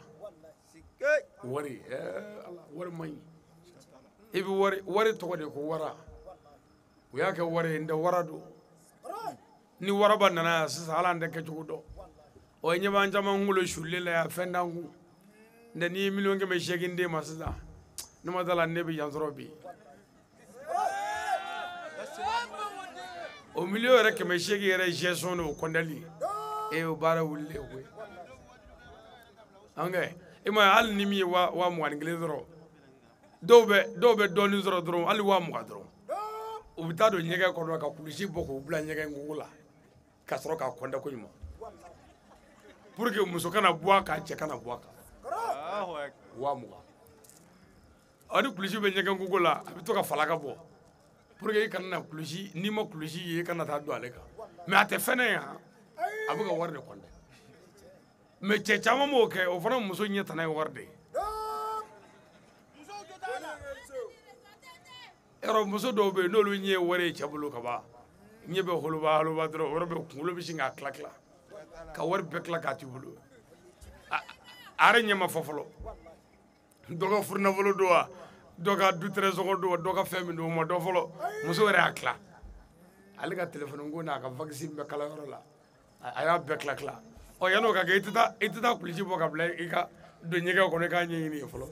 Wari Ala wari man ɲi. I bɛ wari tɔgɔ de ko wara. U y'a kɛ wari ye n tɛ wara don. Ni waraba nana yan sisan hali an tɛ kɛcogo dɔn. Ɔ ɲɛ b'an caman kunkolo sulen la yan fɛn t'an kun. N tɛ n'i ye 800 000 000 d'e ma sisan ne ma d'a la ne bɛ yan sɔrɔ bi. O 800 000 000 yɛrɛ gestion n'o kɔndɛli e y'o baara wulilen koyi. An e ma ye hali ni min ye 21 000 sɔrɔ dɔw bɛ dɔɔnin sɔrɔ dɔrɔn hali 20 000 dɔrɔn u bɛ taa don ɲɛgɛn kɔnɔ ka kulusi bɔ k'o bila ɲɛgɛn kogo la ka sɔrɔ k'a kɔndɛ ko ɲuman pour que muso kana bɔ a kan cɛ kana bɔ a kan 20 000. Ɔ ni kulusi bɛ ɲɛgɛn kogo la a bɛ to ka falaka bɔ pour que i kana na kulusi n'i ma kulusi ye i kana taa don ale kan mais a tɛ fɛnɛ ye han a bɛ ka wari de kɔndɛ. Mais cɛ caman b'o kɛ o fana muso ɲɛ tana ye wari de ye. Yɔrɔ muso dɔw bɛ yen n'olu ɲɛ ye wari ye cɛ bolo ka ban ɲɛ bɛ holoba holoba dɔrɔn o yɔrɔ bɛ kunkolo bɛ sin k'a tila tila ka wari bɛɛ tila k'a t'i bolo. A yɛrɛ ɲɛ ma fɔ fɔlɔ. Dɔ ka furunafolo don wa dɔ ka dutɛrɛsɔngɔ don wa dɔ ka fɛn min don o ma dɔn fɔlɔ muso yɛrɛ y'a tila. Ale ka telefɔni ko n'a ka vakisi bɛ kalayɔrɔ la a y'a bɛɛ tila tila. Ɔ yan'o ka kɛ i tɛ taa kulisi bɔ ka bila i ka don ɲɛgɛn kɔnɔ i k'a ɲɛɲini yen fɔlɔ.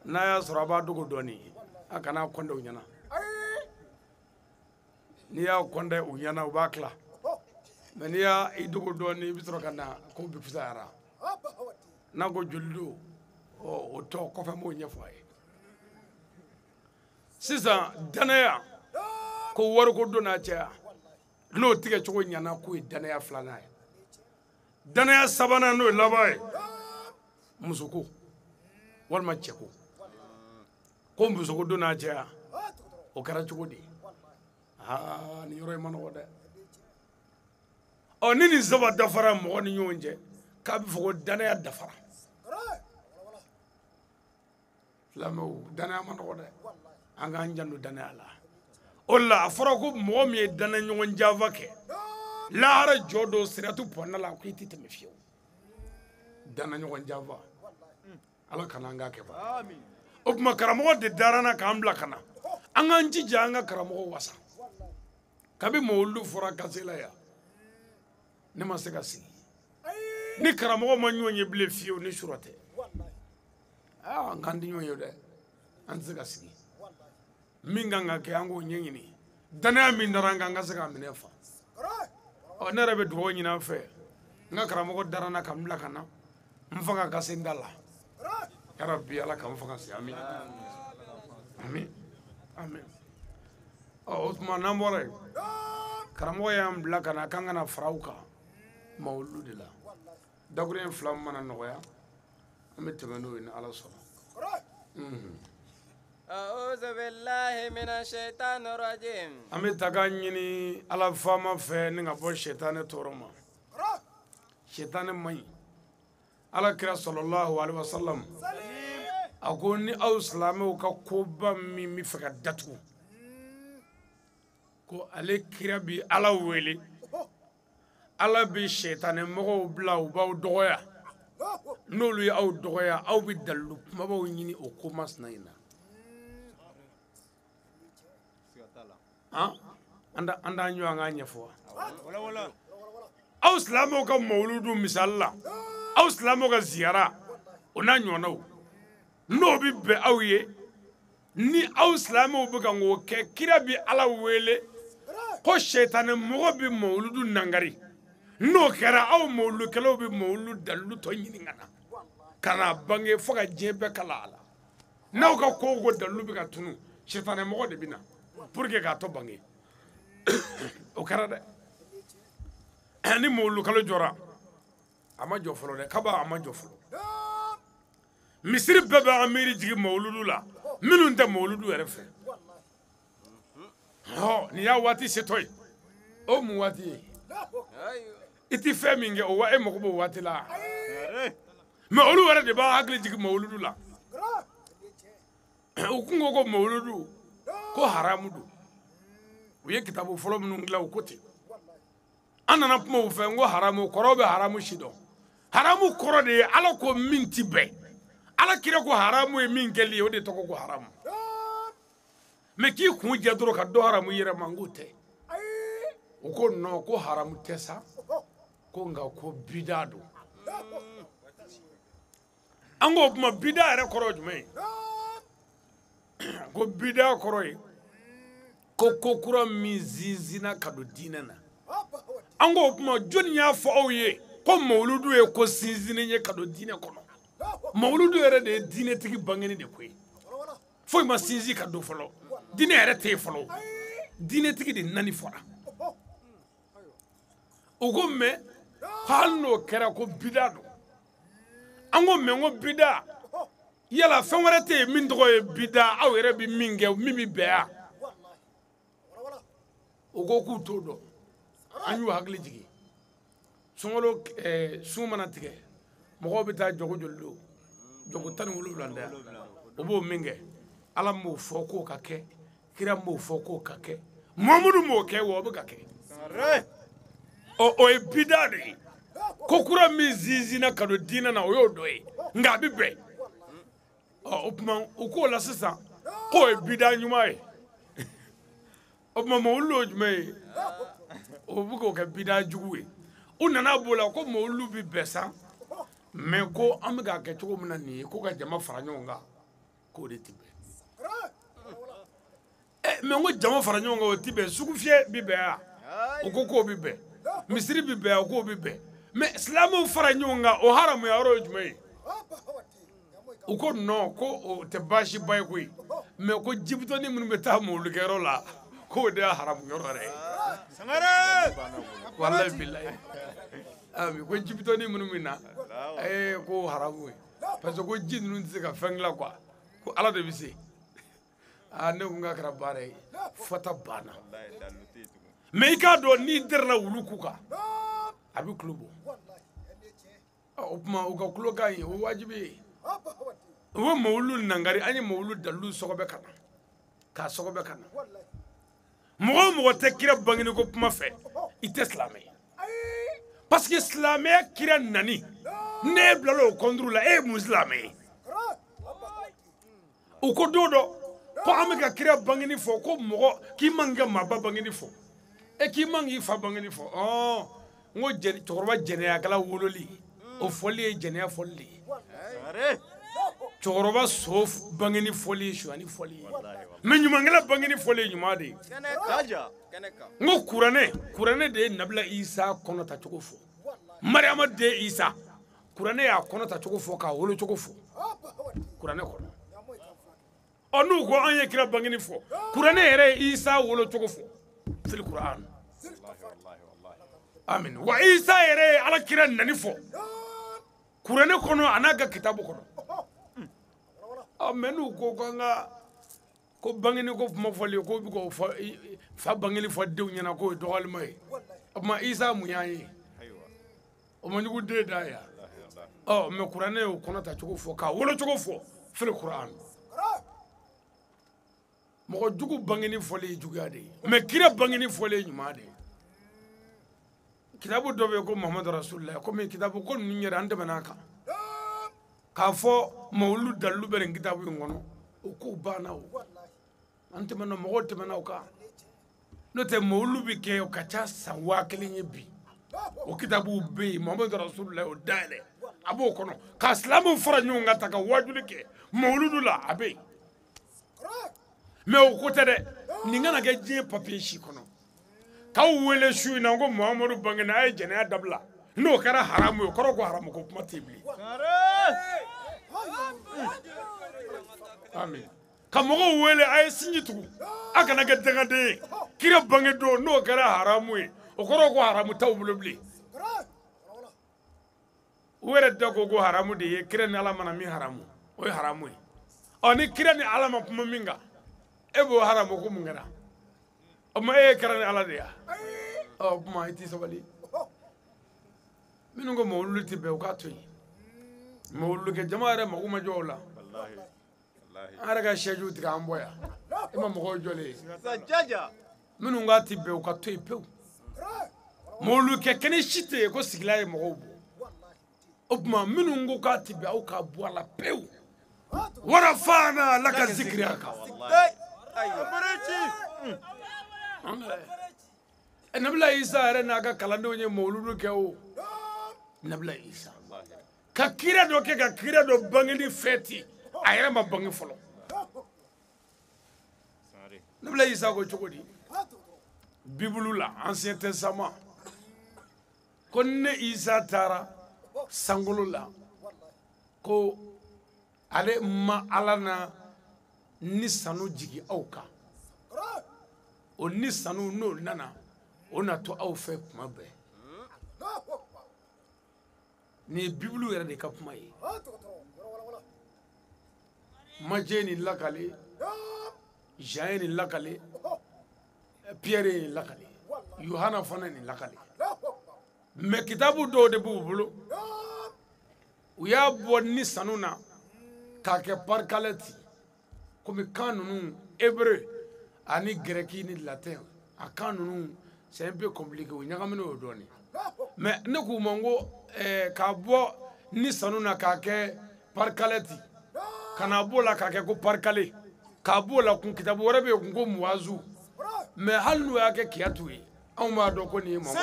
N'a y'a sɔrɔ a b'a dogo dɔɔnin a kana kɔndɛ u ɲɛna. N'i y'a kɔndɛ u ɲɛna u b'a tila mais n'i y'a i dogo dɔɔnin i bɛ sɔrɔ ka na ko bi fisayara. N'a ko joli don ɔ o tɔ kɔfɛ n b'o ɲɛfɔ a ye. Sisan danaya ko wariko don n'a cɛya n'o tigɛ cogo ɲɛna k'o ye danaya filanan ye. Danaya sabanan n'o ye laban ye musoko walima cɛko. Ko musoko don n'a cɛya o kɛra cogo di? Aa nin yɔrɔ in ma nɔgɔ dɛ. Ɔ ni nin saba dafara mɔgɔ ni ɲɔgɔn cɛ K'a bɛ fɔ ko danaya dafara. Silamɛw, danaya ma nɔgɔ dɛ. An k'an janto danaya la. O la a fɔra ko mɔgɔ min ye danaya ɲɔgɔn janfa kɛ, lahara jɔ don siratu pɔnna la, ko i tɛ tɛmɛ fiyewu. Danaya ɲɔgɔn janfa. Ala kana an k'a kɛ ba. O tuma karamɔgɔ de dara n na k'an bila ka na. An k'an jija an ka karamɔgɔ wasa. Kabi mawuludu fɔra Kasela yan, ne ma se ka sigi. Ni karamɔgɔ ma ɲɔgɔn ye bilen fiyewu ni sura tɛ. An k'an di ɲɔgɔn ye dɛ. An tɛ se ka sigi. Min kan ka kɛ an k'o ɲɛɲini. Danaya min dara an kan, an ka se k'a minɛ fa. Ɔ ne yɛrɛ bɛ dugawu ɲini an fɛ. N ka karamɔgɔ dara n na ka n bila ka na. N fanga ka se n da la. Yarabi Ala ka n fanga se. Amin. Amin. Amin. Ɔ o tuma n'an bɔra yen, karamɔgɔ y'an bila ka na k'an kana fara aw kan mawuludu de la. Dakuruɲɛ fila mana nɔgɔya, an bɛ tɛmɛ n'o ye ni Ala sɔnna. An bɛ taga ɲini Ala faama fɛ ni ka bɔ sitanɛ tɔɔrɔ ma. Sitanɛ man ɲi. Ala kira sallallahu alaihi wasallam a ko ni aw silamɛw ka koba min bɛ fɛ ka datugu, ko ale kira bi Ala wele, Ala bi sitanɛ mɔgɔw bila u b'aw dɔgɔya. N'olu ye aw dɔgɔya, aw bɛ dalilu kumabaw ɲini o ko masina in na. An t'an jɔ an k'a ɲɛfɔ wa? Aw silamɛw ka mawuludu misali la, aw silamɛw ka ziyara o n'a ɲɔgɔnnaw, n'o bɛ bɛn aw ye, ni aw silamɛw bɛ kan k'o kɛ, kira bi Ala wele ko sitanɛ mɔgɔ bɛ mawuludu nangari. N'o kɛra, aw mawulukɛlaw bɛ mawuludu dalilu tɔ ɲini ka na, ka na bange fo ka diɲɛ bɛɛ kala a la. N'aw ka ko o ko dalilu bɛ ka tunu, sitanɛ mɔgɔ de bɛ na pour que k'a tɔ bange. O kɛra dɛ. Ni mawulukalo jɔra, a ma jɔ fɔlɔ dɛ, kaba a ma jɔ fɔlɔ. Misiri bɛɛ bɛ an miiri jigin mawuludu la, minnu tɛ mawuludu yɛrɛ fɛ. Ɔ nin y'a waati setɔ ye. O mun waati ye? I ti fɛn min kɛ o wa, e mago b'o waati la. Mɛ olu yɛrɛ de b'a hakili jigin mawuludu la. U kun ko ko mawuludu ko haramu don. U ye kitabu fɔlɔ minnu dilan u ko ten. An nana kuma u fɛ n ko haramu kɔrɔ bɛ haramu si dɔn. Haramu kɔrɔ de ye Ala ko min ti bɛn. Ala kira ko haramu ye min kɛli ye, o de tɔgɔ ko haramu. Mɛ k'i kun jɛ dɔrɔn ka dɔ haramu i yɛrɛ ma, n k'o tɛ. U ko non, ko haramu tɛ sa, ko nka ko bida don. An k'o kuma bida yɛrɛ kɔrɔ ye jumɛn ye? Ko bida kɔrɔ ye ko ko kura min sinsinna ka don diinɛ na. An k'o kuma jɔnni y'a fɔ aw ye ko mawuludu ye ko sinsinnen ye ka don diinɛ kɔnɔ? Mawuludu yɛrɛ de ye diinɛtigi bangeni de ko ye. Foyi ma sinsin ka don fɔlɔ. Diinɛ yɛrɛ tɛ yen fɔlɔ. Diinɛtigi de nani fɔra. U ko mɛ hali n'o kɛra ko bida don. An ko mɛ n ko bida, yala fɛn wɛrɛ tɛ yen min tɔgɔ ye bida, aw yɛrɛ bɛ min kɛ min bɛ bɛn yan? U ko k'u t'o dɔn. An y'u hakili jigin. Sunkalo sun mana tigɛ, mɔgɔw bɛ taa jago joli don? Jago 17 tɛ yan. U b'o min kɛ, Ala m'o fɔ k'o ka kɛ, kira m'o fɔ k'o ka kɛ, Muhamadu m'o kɛ, wa o bɛ ka kɛ. Ɔ o ye bida de ye. Ko kura min sinsinna ka don diinɛ na, o y'o dɔ ye, nka a bɛ bɛn. Ɔ o tuma u k'o la sisan k'o ye bida ɲuman ye. O tuma mawuludu ye jumɛn ye? O bɛ k'o kɛ bida jugu ye. U nana b'o la ko mawuludu bɛ bɛn sa, mɛ ko an bɛ k'a kɛ cogo min na nin ye, ko ka jama fara ɲɔgɔn kan, k'o de tɛ bɛn. Mɛ n ko jama fara ɲɔgɔn kan o tɛ bɛn, sugufiyɛ bɛ bɛn wa? U ko k'o bɛ bɛn. Misiri bɛ bɛn, o k'o bɛ bɛn. Mɛ silamɛw fara ɲɔgɔn kan, o haramuya yɔrɔ ye jumɛn ye? U ko non, ko o tɛ baasiba ye koyi, mɛ ko jibitɔnin minnu bɛ taa mawulukɛyɔrɔ la, k'o de y'a haramu yɔrɔ yɛrɛ ye. Walayi bilayi. Ami ko jibitɔnin minnu bɛ na, k'o haramu ye. Parce que ko ji ninnu tɛ se ka fɛn dilan quoi, ko Ala de bɛ se. Aa ne ko n k'a kɛra baara ye, fɔta banna. Mɛ i k'a dɔn n'i dɛrɛla wulu ku kan, a bɛ kulo bɔ. O tuma u ka kulokan ye o wajibi ye. U bɛ mawulu nangari, an ye mawulu dalilu sɔgɔbɛ ka na, k'a sɔgɔbɛ ka na. Mɔgɔ o mɔgɔ tɛ kira bangeni ko kuma fɛ, i tɛ silamɛ ye. Parce que silamɛya kira nani, n'e bilala o kɔnturu la, e ye mun silamɛ ye? U ko don dɔ ko an bɛ ka kira bangeni fɔ, ko mɔgɔ k'i man k'i ka maaba bangeni fɔ, e k'i man k'i fa bangeni fɔ. N ko cɛkɔrɔba jɛnɛyakɛla wololi, o fɔli ye jɛnɛya fɔli de ye. Cɛkɔrɔba so bangeni fɔli ye sonyani fɔli ye. Mais ɲumankɛla bangeni fɔli ye ɲuman de ye. N ko kuranɛ de ye Nabila Isa kɔnɔ tacogo fɔ. Mariama den Isa, kuranɛ y'a kɔnɔ tacogo fɔ, k'a wolo cogo fɔ kuranɛ kɔnɔ. Ɔ n'u ko an ye kira bangeni fɔ, kuranɛ yɛrɛ ye Isa wolo cogo fɔ fili kuran. Amin. Wa Isa yɛrɛ ye Ala kira nani fɔ kuranɛ kɔnɔ a n'a ka kitabu kɔnɔ. Ɔ mais n'u ko k'an ka ko bangeni ko kuma fɔli, ko bɛ k'o fɔ fa bangeni fɔ denw ɲɛna k'o ye dɔgɔyalima ye. O tuma Isa mun y'an ye? O ma jugu den da yan. Ɔ mais kuranɛ y'o kɔnɔ tacogo fɔ, k'a wolo cogo fɔ fili kuran. Mɔgɔ jugu bangeni fɔli ye juguya de ye, mais kira bangeni fɔli ye ɲuman de ye. Kitabu dɔ bɛ yen ko Muhamadu Rasulila, komi kitabu ko ninnu yɛrɛ an tɛmɛna a kan. K'a fɔ mawulu dalilu bɛ nin kitabu in kɔnɔ, o kow banna o. An tɛmɛna, mɔgɔw tɛmɛna o kan. N'o tɛ mawulu bɛ kɛ o ka ca san 1000 ye bi. O kitabuw bɛ yen, Muhamadu Rasulila o dayɛlɛ, a b'o kɔnɔ. Ka silamɛw fara ɲɔgɔn kan ta ka wajuli kɛ mawuludu la, a bɛ yen. Mais o ko tɛ dɛ, nin kana kɛ diɲɛ papiye si kɔnɔ. K'aw wele su in na ko Muhamadu bangena, a ye jɛnɛya dabila. N'o kɛra haramu ye, o kɔrɔ ko haramu ko kuma tɛ bilen. Amin. Ka mɔgɔw wele a ye sinji tugu, a kana kɛ dangaden ye. Kira bange don, n'o kɛra haramu ye, o kɔrɔ ko haramu t'aw bolo bilen. U yɛrɛ da ko ko haramu de ye kira ni Ala mana min haramu, o ye haramu ye. Ɔ ni kira ni Ala ma kuma min kan, e b'o haramu ko mun kɛra? O ma e ye kira ni Ala de ya? Ɔ kuma i t'i sabali. Minnu ko mawulu tɛ bɛn, u k'a to yen. Mawulu kɛ jama yɛrɛ mako ma jɔ o la. An yɛrɛ ka sɛjiw tigɛ an bɔ yan. E ma mɔgɔw jɔlen ye. Minnu k'a tɛ bɛn, u ka to yen pewu. Mawulu kɛ kɛnɛ si tɛ yen ko sigila ye mɔgɔw bɔ. O tuma minnu ko k'a tɛ bɛn, aw k'a bɔ a la pewu. Warafana laka zikiraka. Nabila Isa yɛrɛ n'a ka kalandenw ye mawuludu kɛ o. Nabila Isa ka kira dɔ kɛ ka kira dɔ bangeni fɛti, a yɛrɛ ma bange fɔlɔ. Nabila Isa ko cogo di? Bibulu la, Ancien Testament, ko ne Isa taara sankolo la, ko ale ma Ala na ni sanu jigi aw kan. O ni sanu n'o nana, o na to aw fɛ kuma bɛɛ. Nin ye Bibulu yɛrɛ de ka kuma ye. Matthieu ye nin lakale, Jean ye nin lakale, Pierre ye nin lakale, Yohana fana ye nin lakale. Mais kitabu dɔw de b'u bolo, u y'a bɔ ni sanu na k'a kɛ parkalɛti, komi kan ninnu hébreu ani grec ni latin, a kan ninnu c'est un peu compliqué, u ɲagaminen o dɔɔnin. Mais ne k'u ma n ko k'a bɔ ni sanu na k'a kɛ parkalɛti, ka na b'o la k'a kɛ ko parkale, k'a b'o la kun kitabu wɛrɛ bɛ yen kun ko muwazu. Mais hali n'u y'a kɛ kiyatu ye, anw b'a dɔn ko nin ye Mamadu.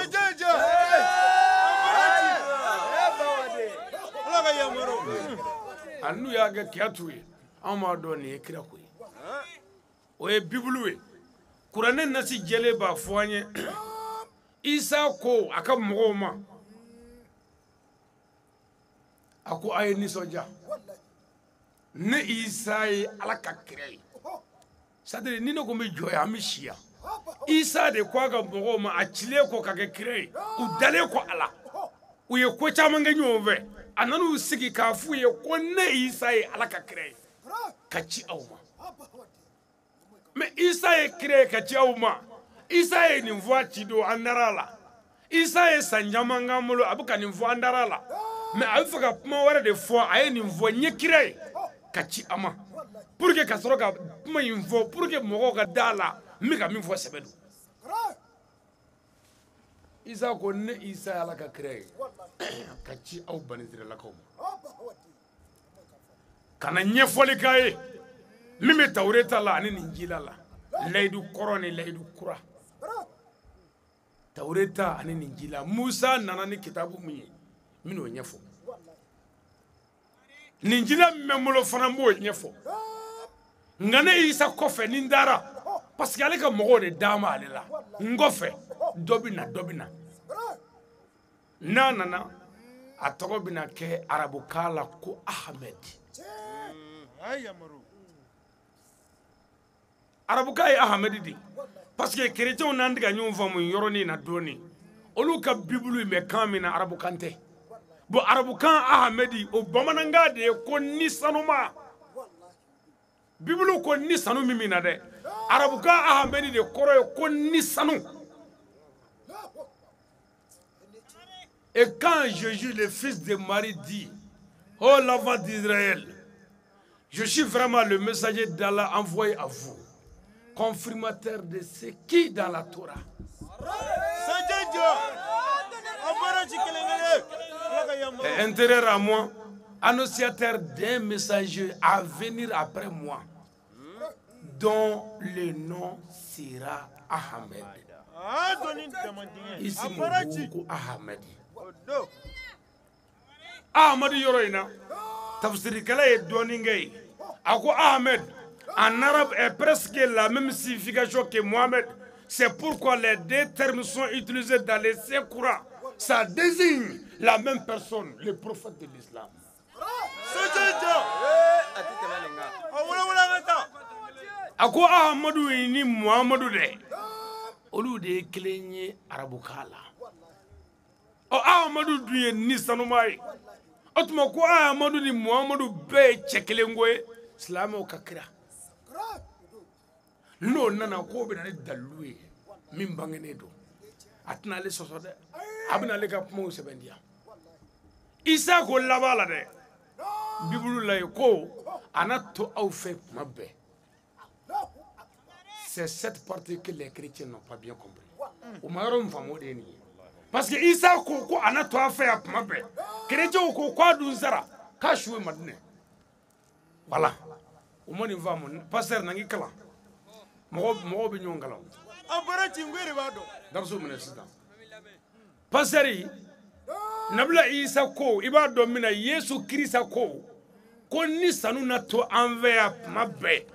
Hali n'u y'a kɛ kiyatu ye, anw b'a dɔn nin ye kira ko ye. O ye Bibulu ye. Kuranɛ nasi jɛlen b'a fɔ an ye. Isa ko a ka mɔgɔw ma, a ko a ye nisɔndiya. Ne Isa ye Ala ka kira ye. C'est-à-dire ni ne ko n bɛ jɔ yan, an bɛ si yan. Isa de ko a ka mɔgɔw ma, a cilen kɔ ka kɛ kira ye, u dalen kɔ a la, u ye ko caman kɛ ɲɔgɔn fɛ. A nan'u sigi k'a f'u ye ko ne Isa ye Ala ka kira ye ka ci aw ma. Mais Isa ye kira ye ka ci aw ma. Isa ye nin fɔ a ci don, an dara a la. Isa ye san caman k'an bolo, a bɛ ka nin fɔ, an dara a la. Mais a bɛ fɛ ka kuma wɛrɛ de fɔ, a ye nin fɔ n ye kira ye ka ci a ma pour que ka sɔrɔ ka kuma in fɔ pour que mɔgɔw ka da la n bɛ ka min fɔ sɛbɛ don. Isa ko ne Isa ye Ala ka kira ye ka ci aw banisiralakaw ma ka na ɲɛfɔli k'a ye min bɛ Tawureta la ani Ninjila la, layidu kɔrɔ ni layidu kura, Tawureta ani Ninjila. Musa nana ni kitabu min ye n bɛn'o ɲɛfɔ, Ninjila min bɛ n bolo fana n b'o ɲɛfɔ. Nka ne Isa kɔfɛ ni n taara, parce que ale ka mɔgɔw de d'a ma ale la, n kɔfɛ dɔ bɛ na, dɔ bɛ na. N'a nana a tɔgɔ bɛna kɛ arabukan la ko Ahmed. Arabukan ye Ahmed de ye, parce que chrétiens n'an tɛ ka ɲɔgɔn faamu yɔrɔnin na dɔɔnin. Olu ka Bible in bɛ kan min na arabukan tɛ. Bon, arabukan Ahmed o bamanankan de ye ko ni sanuma. Bible ko ni sanu min na dɛ, arabukan Ahmed de kɔrɔ ye ko ni sanu. Et quand Jésus, le fils de Marie, dit, oh l'enfant d'Israël, je suis vraiment le messager d'Allah envoyé à vous, confirmateur de ce qui dans la Torah. Et intérieur à moi, annonciateur d'un messager à venir après moi, dont le nom sera Ahmed. Ici, mon Ahmed. Ahmed yɔrɔ in na, tafsirikɛla ye dɔɔnin kɛ yen. A ko Ahmed en arabe est presque la même signification que Mohamed. C'est pourquoi les deux termes sont utilisés dans les Saints Courants. Ça désigne la même personne, le prophète de l'islam. A ko Ahmadu ni Muhammadu dɛ, olu de ye kelen ye arabukan la. Ɔ Ahmadu dun ye ni sanuma ye. O tuma ko Ahmadu ni Muhammadu bɛɛ ye cɛ kelen ko ye, silamɛw ka kira. N'o nana k'o bɛ na ni dalilu ye min bangenen don, a tɛna ale sɔsɔ dɛ, a bɛna ale ka kumaw sɛbɛntiya. Isa ko laban la dɛ, Bibulu la yen ko a na to aw fɛ tuma bɛɛ. C'est cette partie que les chrétiens n'ont pas bien compris. O ma yɔrɔ min faamu o de ye nin ye. Parce que Isa ko ko a na to a fɛ yan tuma bɛɛ, chrétiens ko k'a dun sara k'a su ye Madinɛ. Voilà, o ma nin faamu. Pasteur na n k'i kalan. Mɔgɔw bɛ ɲɔgɔn kalan. An bɔra ci n ko e de b'a dɔn. Dariso minɛ sisan. Pasteur Nabila Isa ko i b'a dɔn min na, Yesu Kirisa ko ko ni sanu na to an fɛ yan tuma bɛɛ.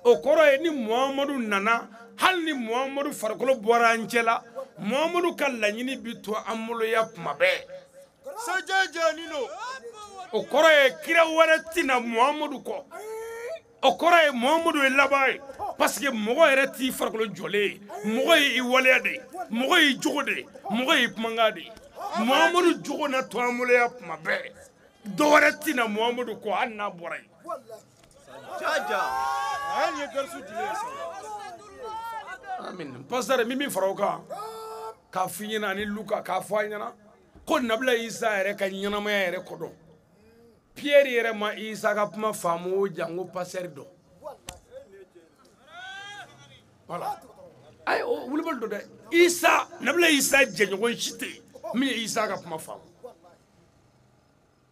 O kɔrɔ ye ni Muhamadu nana, hali ni Muhamadu farikolo bɔra an cɛ la, Muhamadu ka laɲini bi to an bolo yan tuma bɛɛ. O kɔrɔ ye kira wɛrɛ tɛna Muhamadu kɔ. O kɔrɔ ye Muhamadu ye laban ye. Parce que mɔgɔ yɛrɛ t'i farikolo jɔlen ye, mɔgɔ ye i waleya de ye, mɔgɔ y'i jogo de ye, mɔgɔ y'i kumakan de ye. Muhamadu jogo na to an bolo yan tuma bɛɛ. Dɔ wɛrɛ tɛna Muhamadu kɔ hali n'a bɔra yen. Amin. Pasteur min fara o kan k'a f'i ɲɛna ani Luka k'a fɔ a ɲɛna ko Nabila Isa yɛrɛ ka ɲɛnamaya yɛrɛ kɔ dɔn. Pierre yɛrɛ ma Isa ka kuma faamu o jango pasteur dɔn. Voilà. Ayi o wulibali don dɛ. Isa Nabila Isa jɛɲɔgɔn si tɛ yen min ye Isa ka kuma faamu.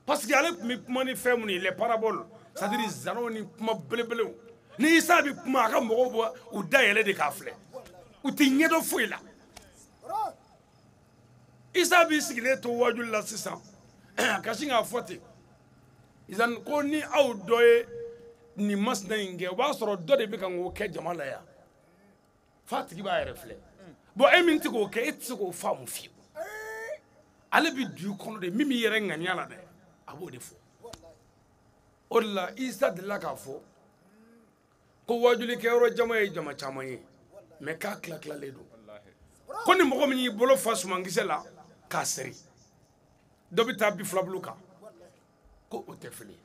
Parce que ale tun bɛ kuma ni fɛn minnu ye, les paraboles, c'est-à-dire zanaw ni kuma belebelew. Ni Isa bɛ kuma a ka mɔgɔw bɔ u da yɛlɛ de k'a filɛ. U tɛ ɲɛdɔn foyi la. Isa b'i sigilen to wajuli la sisan ka sin k'a fɔ ten. Isa ko ni aw dɔ ye nin masina in kɛ, o b'a sɔrɔ dɔ de bɛ ka k'o kɛ jama la yan. F'a tigi b'a yɛrɛ filɛ. Bon e min tɛ k'o kɛ, e tɛ se k'o faamu fiyewu. Ale bɛ du kɔnɔ de, min b'i yɛrɛ ŋaniya la dɛ, a b'o de fɔ. O de la Isa delila k'a fɔ ko wajulikɛyɔrɔ jama ye jama caman ye, mais k'a tila tilalen don. Ko ni mɔgɔ min y'i bolo fa sumankisɛ la k'a seri, dɔ bɛ taa bi filabulu kan ko o tɛ fili,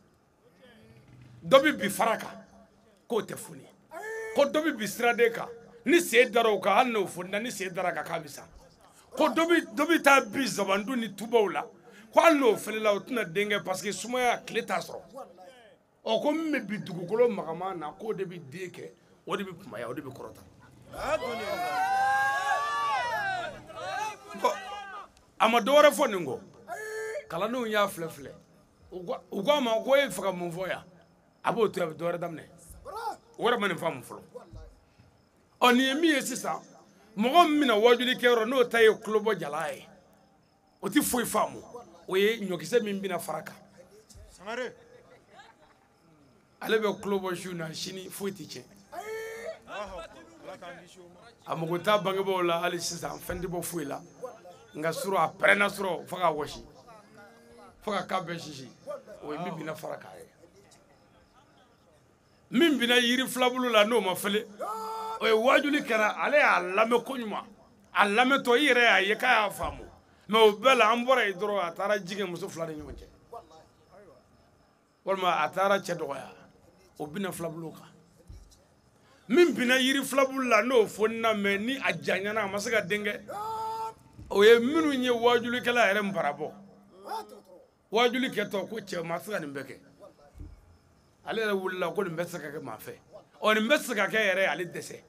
dɔ bɛ bi fara kan k'o tɛ foni, ko dɔ bɛ bi siraden kan ni sen dara o kan hali n'o fonina, ni sen dara kan k'a bɛ sa, ko dɔ bɛ taa bi zabandun ni tubaw la, Ko hali n'o felela o tɛna den kɛ parce que sumaya tile t'a sɔrɔ. Ɔ ko min bɛ bi dugukolo magaman na k'o de bɛ den kɛ, o de bɛ kunbaya, o de bɛ kɔrɔta. Bon, a ma dɔ wɛrɛ fɔ nin kɔ. Kalandenw y'a filɛ filɛ. U ko a ma ko e bɛ fɛ ka mun fɔ yan? A b'o to yen, a bɛ dɔ wɛrɛ daminɛ. O yɛrɛ ma nin faamu fɔlɔ. Ɔ nin ye min ye sisan, mɔgɔ min bɛna wajuli kɛyɔrɔ n'o ta ye tulobɔ jala ye, o tɛ foyi faamu. O ye ɲɔkisɛ min bɛna fara kan. Ale bɛ tulobɔ su na, sini foyi tɛ tiɲɛ. A mago t'a bangebaaw la hali sisan, fɛn tɛ bɔ foyi la. Nka surɔ a pɛrɛnna surɔ fo k'a wɔsi, fo ka kan bɛɛ sisi. O ye min bɛna fara kan ye. Min bɛna yiri filabulu la n'o ma falen, o ye wajuli kɛra, ale y'a lamɛn koɲuman. A lamɛntɔ i yɛrɛ y'a ye k'a y'a faamu. Mais o bɛɛ la an bɔra yen dɔrɔn, a taara jigin muso fila ni ɲɔgɔn cɛ, walima a taara cɛ dɔgɔya, o bɛna filabulu kan. Min bɛna yiri filabulu la n'o fonina, mais ni a janyana a ma se ka den kɛ, o ye minnu ye wajulikɛla yɛrɛ nparabɔ. Wajuli kɛtɔ ko cɛ ma se ka nin bɛɛ kɛ, ale yɛrɛ wulila ko nin bɛɛ tɛ se ka kɛ maa fɛ. Ɔ nin bɛɛ tɛ se ka kɛ yɛrɛ, ale dɛsɛ.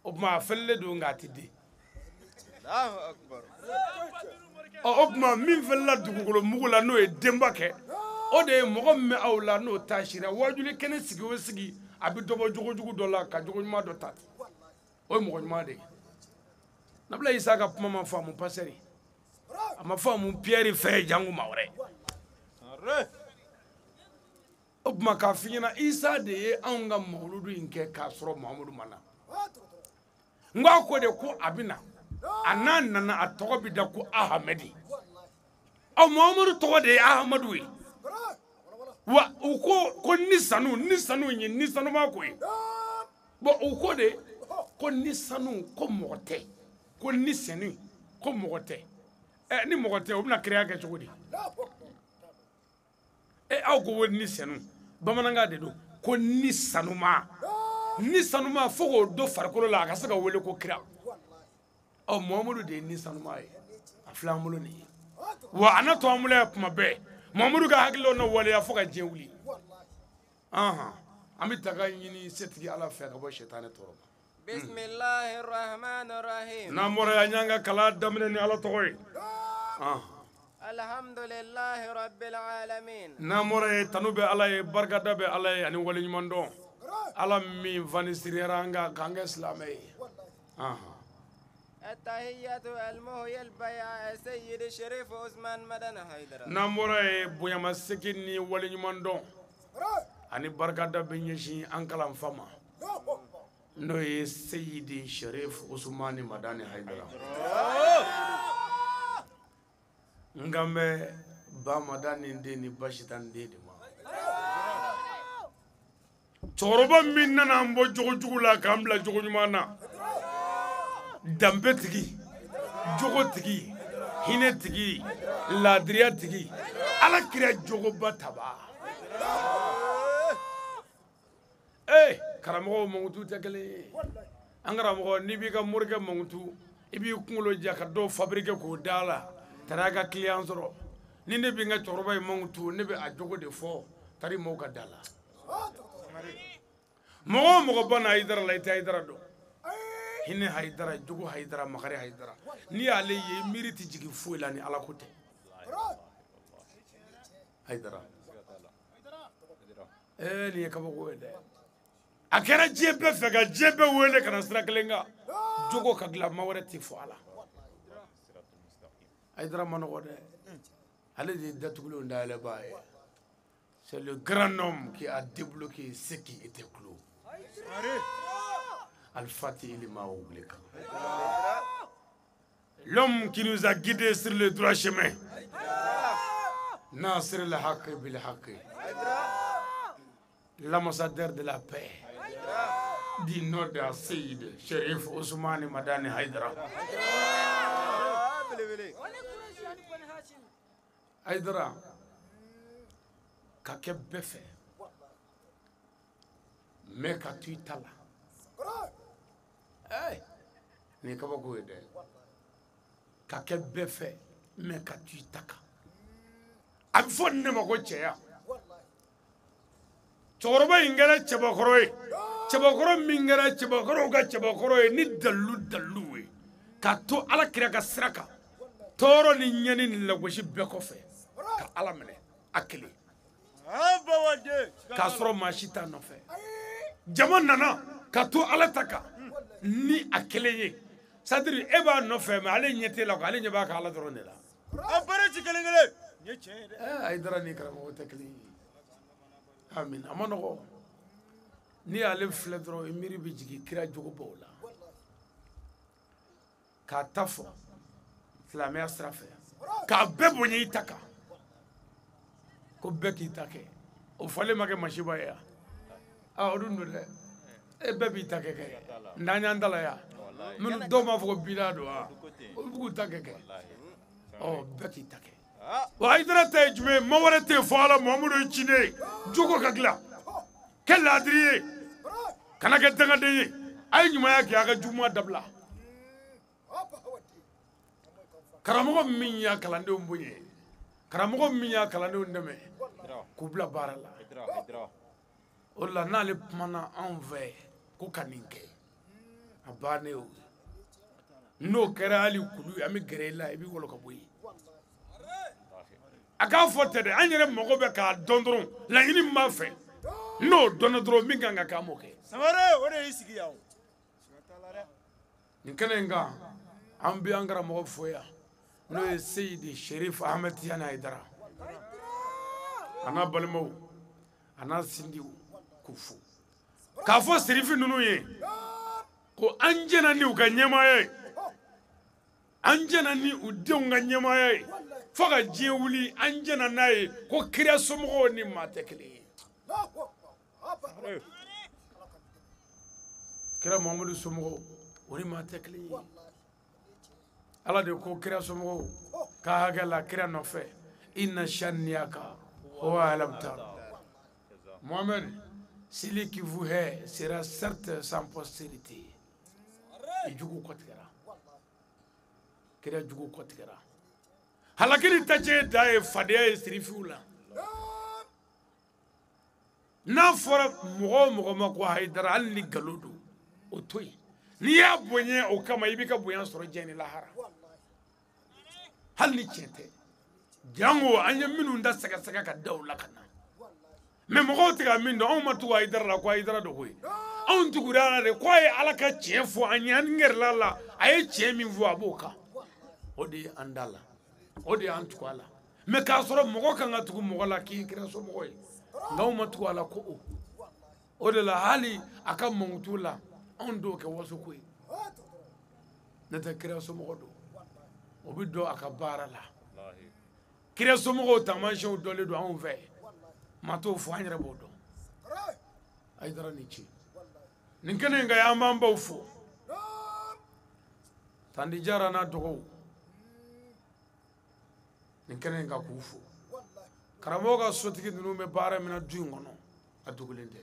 O tuma a fɛlɛlen don nka a tɛ den. Ɔ o tuma min fɛlɛla dugukolo mugu la n'o ye denba kɛ, o de ye mɔgɔ min bɛ aw la n'o ta sira wajuli kɛnɛ sigi o sigi, a bɛ dɔ bɔ jogojugu dɔ la ka jogo ɲuman dɔ ta. O ye mɔgɔ ɲuman de ye. Nabila Isa ka kuma ma faamu pasɛri, a ma faamu Piyɛri fɛ jango maa wɛrɛ. O tuma k'a f'i ɲɛna, Isa de ye anw ka mawuludu in kɛ k'a sɔrɔ Muhamadu ma na. N k'a ko de ko a bɛ na, a n'a nana a tɔgɔ bɛ da ko Ahamɛdi. Ɔ Muhamadu tɔgɔ de ye Ahamadu ye. Wa u ko ko ni sanu, ni sanu ye ni sanuma ko ye. Bon u ko de ko ni sanu ko mɔgɔ tɛ, ko ni senu ko mɔgɔ tɛ. Ɛ ni mɔgɔ tɛ, o bɛna kiraya kɛ cogo di? E aw ko ni senu, bamanankan de don, ko ni sanuma. Ni sanuma fo k'o don farikolo la a ka se ka wele ko kira. Ɔ Muhamadu de ye ni sanuma ye, a filɛ an bolo nin ye. Wa a n'a to an bolo yan kuma bɛɛ. Muhamadu ka hakililaw na waleya fo ka diɲɛ wuli. An bɛ taga ɲini setigi Ala fɛ ka bɔ sɛtanɛ tɔɔrɔ ma. Bismillahir Rahmanir Rahim. N'an bɔra yan, an y'an ka kalan daminɛ ni Ala tɔgɔ ye. Alhamdulillahi Rabbil alamin. N'an bɔra yen, tanu bɛ Ala ye, barikada bɛ Ala ye ani waleɲuman dɔn. Ala min fanisiriyara an kan k'an kɛ silamɛ ye. N'an bɔra yen, bonyamasegin ni waleɲuman dɔn ani barikada bɛ ɲɛsin an kalanfa ma, n'o ye Seyidi Sherif Usumani Madani Hayidara. N kan bɛ ba Madani den ni Basitan den de ma. Cɛkɔrɔba min nana an bɔ jogo jugu la k'an bila jogo ɲuman na, danbe tigi, jogo tigi, hinɛ tigi, laadiriya tigi, Ala kira jogoba taba. Ee karamɔgɔw mankutu tɛ kelen ye. An karamɔgɔ, n'i b'i ka morikɛ mankutu, i b'i kunkolo ja ka dɔw fabriquer k'o da la, tari a ka client sɔrɔ. Ni ne bɛ n ka cɛkɔrɔba in mankutu, ne bɛ a jogo de fɔ, tari maaw ka da la. Mɔgɔ o mɔgɔ banna Hayidara la, i tɛ Hayidara dɔn. Hinɛ Hayidara, jogo Hayidara, makari Hayidara. N'i y'ale ye, miiri tɛ jigin foyi la ni Ala ko tɛ. Hayidara. Nin ye kabako ye dɛ. A kɛra diɲɛ bɛɛ fɛ ka diɲɛ bɛɛ wele ka na sira kelen kan. Jogo ka dilan, maa wɛrɛ tɛ fɔ a la. Hayidara ma nɔgɔ dɛ. Ale de ye datugulenw dayɛlɛbaa ye. C'est le grand homme qui a débloqué ce qui était clos. Al-Fatih lima ughliqa. L'homme qui nous a guidés sur le droit chemin. Nasir al-Haqq bil-Haqq. L'ambassadeur de la paix. Du nom de Seyid Sherif Ousmane Madani Haïdara. Haïdara, ka kɛ bɛɛ fɛ, mais ka to i ta la. Nin ye kabako ye dɛ. Ka kɛ bɛɛ fɛ, mais ka to i ta kan. A bɛ fɔ nin de ma ko cɛya. Cɛkɔrɔba in kɛra cɛbakɔrɔ ye, cɛbakɔrɔ min kɛra cɛbakɔrɔw ka cɛbakɔrɔ ye ni dalilu ye, k'a to Ala kira ka sira kan, tɔɔrɔ ni ɲɛni ni lagosi bɛɛ kɔfɛ, ka Ala minɛ a kelen. K'a sɔrɔ maa si t'a nɔfɛ. Jama nana ka to Ala ta kan ni a kelen ye. C'est-à-dire e b'a nɔfɛ mais ale ɲɛ t'e la quoi, ale ɲɛ b'a ka Ala dɔrɔn de la. A baara ci kelen kelen. Nin ye tiɲɛ ye dɛ. Hayidara ni karamɔgɔ tɛ kelen ye. Amin. A ma nɔgɔ. N'i y'ale filɛ dɔrɔn i miiri bɛ jigin kira jogobaw la. K'a ta fɔ silamɛya sira fɛ. K'a bɛɛ bonya i ta kan. Ko bɛɛ k'i ta kɛ. O fɔlen ma kɛ masiba ye wa? Aa o dun don dɛ. E bɛɛ b'i ta kɛ kɛ. N'an y'an ta la yan. Minnu dɔw b'a fɔ ko bida don wa? Olu b'u ta kɛ kɛ. Ɔ bɛɛ k'i ta kɛ. Wa Hayidara ta ye jumɛn ye? Maa wɛrɛ tɛ yen fɔ Ala, Muhamadu ye ciden ye. Jogo ka dilan. Kɛ laadiri ye. Kana kɛ dangaden ye. A ye ɲumanya kɛ, a ka juguman dabila. Karamɔgɔ min y'a kalandenw bonya, karamɔgɔ min y'a kalandenw dɛmɛ k'u bila baara la. O de la n'ale kumana anw fɛ ko ka nin kɛ, a bannen o ye. N'o kɛra hali kulu ye, an bɛ gɛrɛ i la, i b'i wɔlɔ ka bɔ yen. A k'a fɔ tɛ dɛ, an yɛrɛ mago bɛ k'a dɔn dɔrɔn, laɲini min b'a fɛ, n'o dɔnna dɔrɔn min kan ka kɛ an b'o kɛ. Samare, o de y'i sigi yan o. Nin kɛnɛ in kan, an bɛ an karamɔgɔ fo yan, n'o ye Seyidi Sherif Ahmed Tijani Hayidara. A n'a balimaw, a n'a sindiw k'u fo. K'a fɔ Serifi ninnu ye ko an jɛnna ni u ka ɲɛmaaya ye, an jɛnna ni u denw ka ɲɛmaaya ye, fo ka diɲɛ wuli an jɛnna n'a ye ko kira somɔgɔw ni maa tɛ kelen ye. Kira Muhamadu somɔgɔw o ni maa tɛ kelen ye. Ala de ko kira somɔgɔw ka hakɛ la kira nɔfɛ, inna shaniyaka huwa al-abtar. Mohamed, celui qui vous hait sera certes sans postérité. I jugu kɔtigɛra. Kira jugu kɔtigɛra. Halakili tacɛ da ye fadenya ye sirifiw la. N'a fɔra mɔgɔ o mɔgɔ ma ko Hayidara, hali ni nkalon don, o to yen. N'i y'a bonya o kama, i b'i ka bonya sɔrɔ diɲɛ ni lahara. Hali ni tiɲɛ tɛ. Jango an ye minnu da sɛgɛsɛgɛ ka da u la ka na. Mais mɔgɔw tɛ ka min dɔn, anw ma tugu Hayidara la ko Hayidara don koyi. Anw tugura a la de ko a ye Ala ka tiɲɛ fɔ an ye, an gɛrɛla a la, a ye tiɲɛ min fɔ a b'o kan. O de ye an da la, o de y'an tugu a la. Mais k'a sɔrɔ mɔgɔ kan ka tugu mɔgɔ la k'i kɛra somɔgɔ ye, nka anw ma tugu a la ko o. O de la hali a ka mankutu la, anw t'o kɛ waso ko ye. Ne tɛ kira somɔgɔ don, o bɛ dɔn a ka baara la. Kira somɔgɔw taamasiyɛnw dɔnlen don anw fɛ. Maa t'o fɔ, an yɛrɛ b'o dɔn. Hayidara ni ce. Nin kɛnɛ in kan an b'an baw fo. Tandi Jara n'a dɔgɔw, nin kɛnɛ in kan k'u fo. Karamɔgɔ ka sotigi ninnu bɛ baara min na du in kɔnɔ, a dogolen tɛ.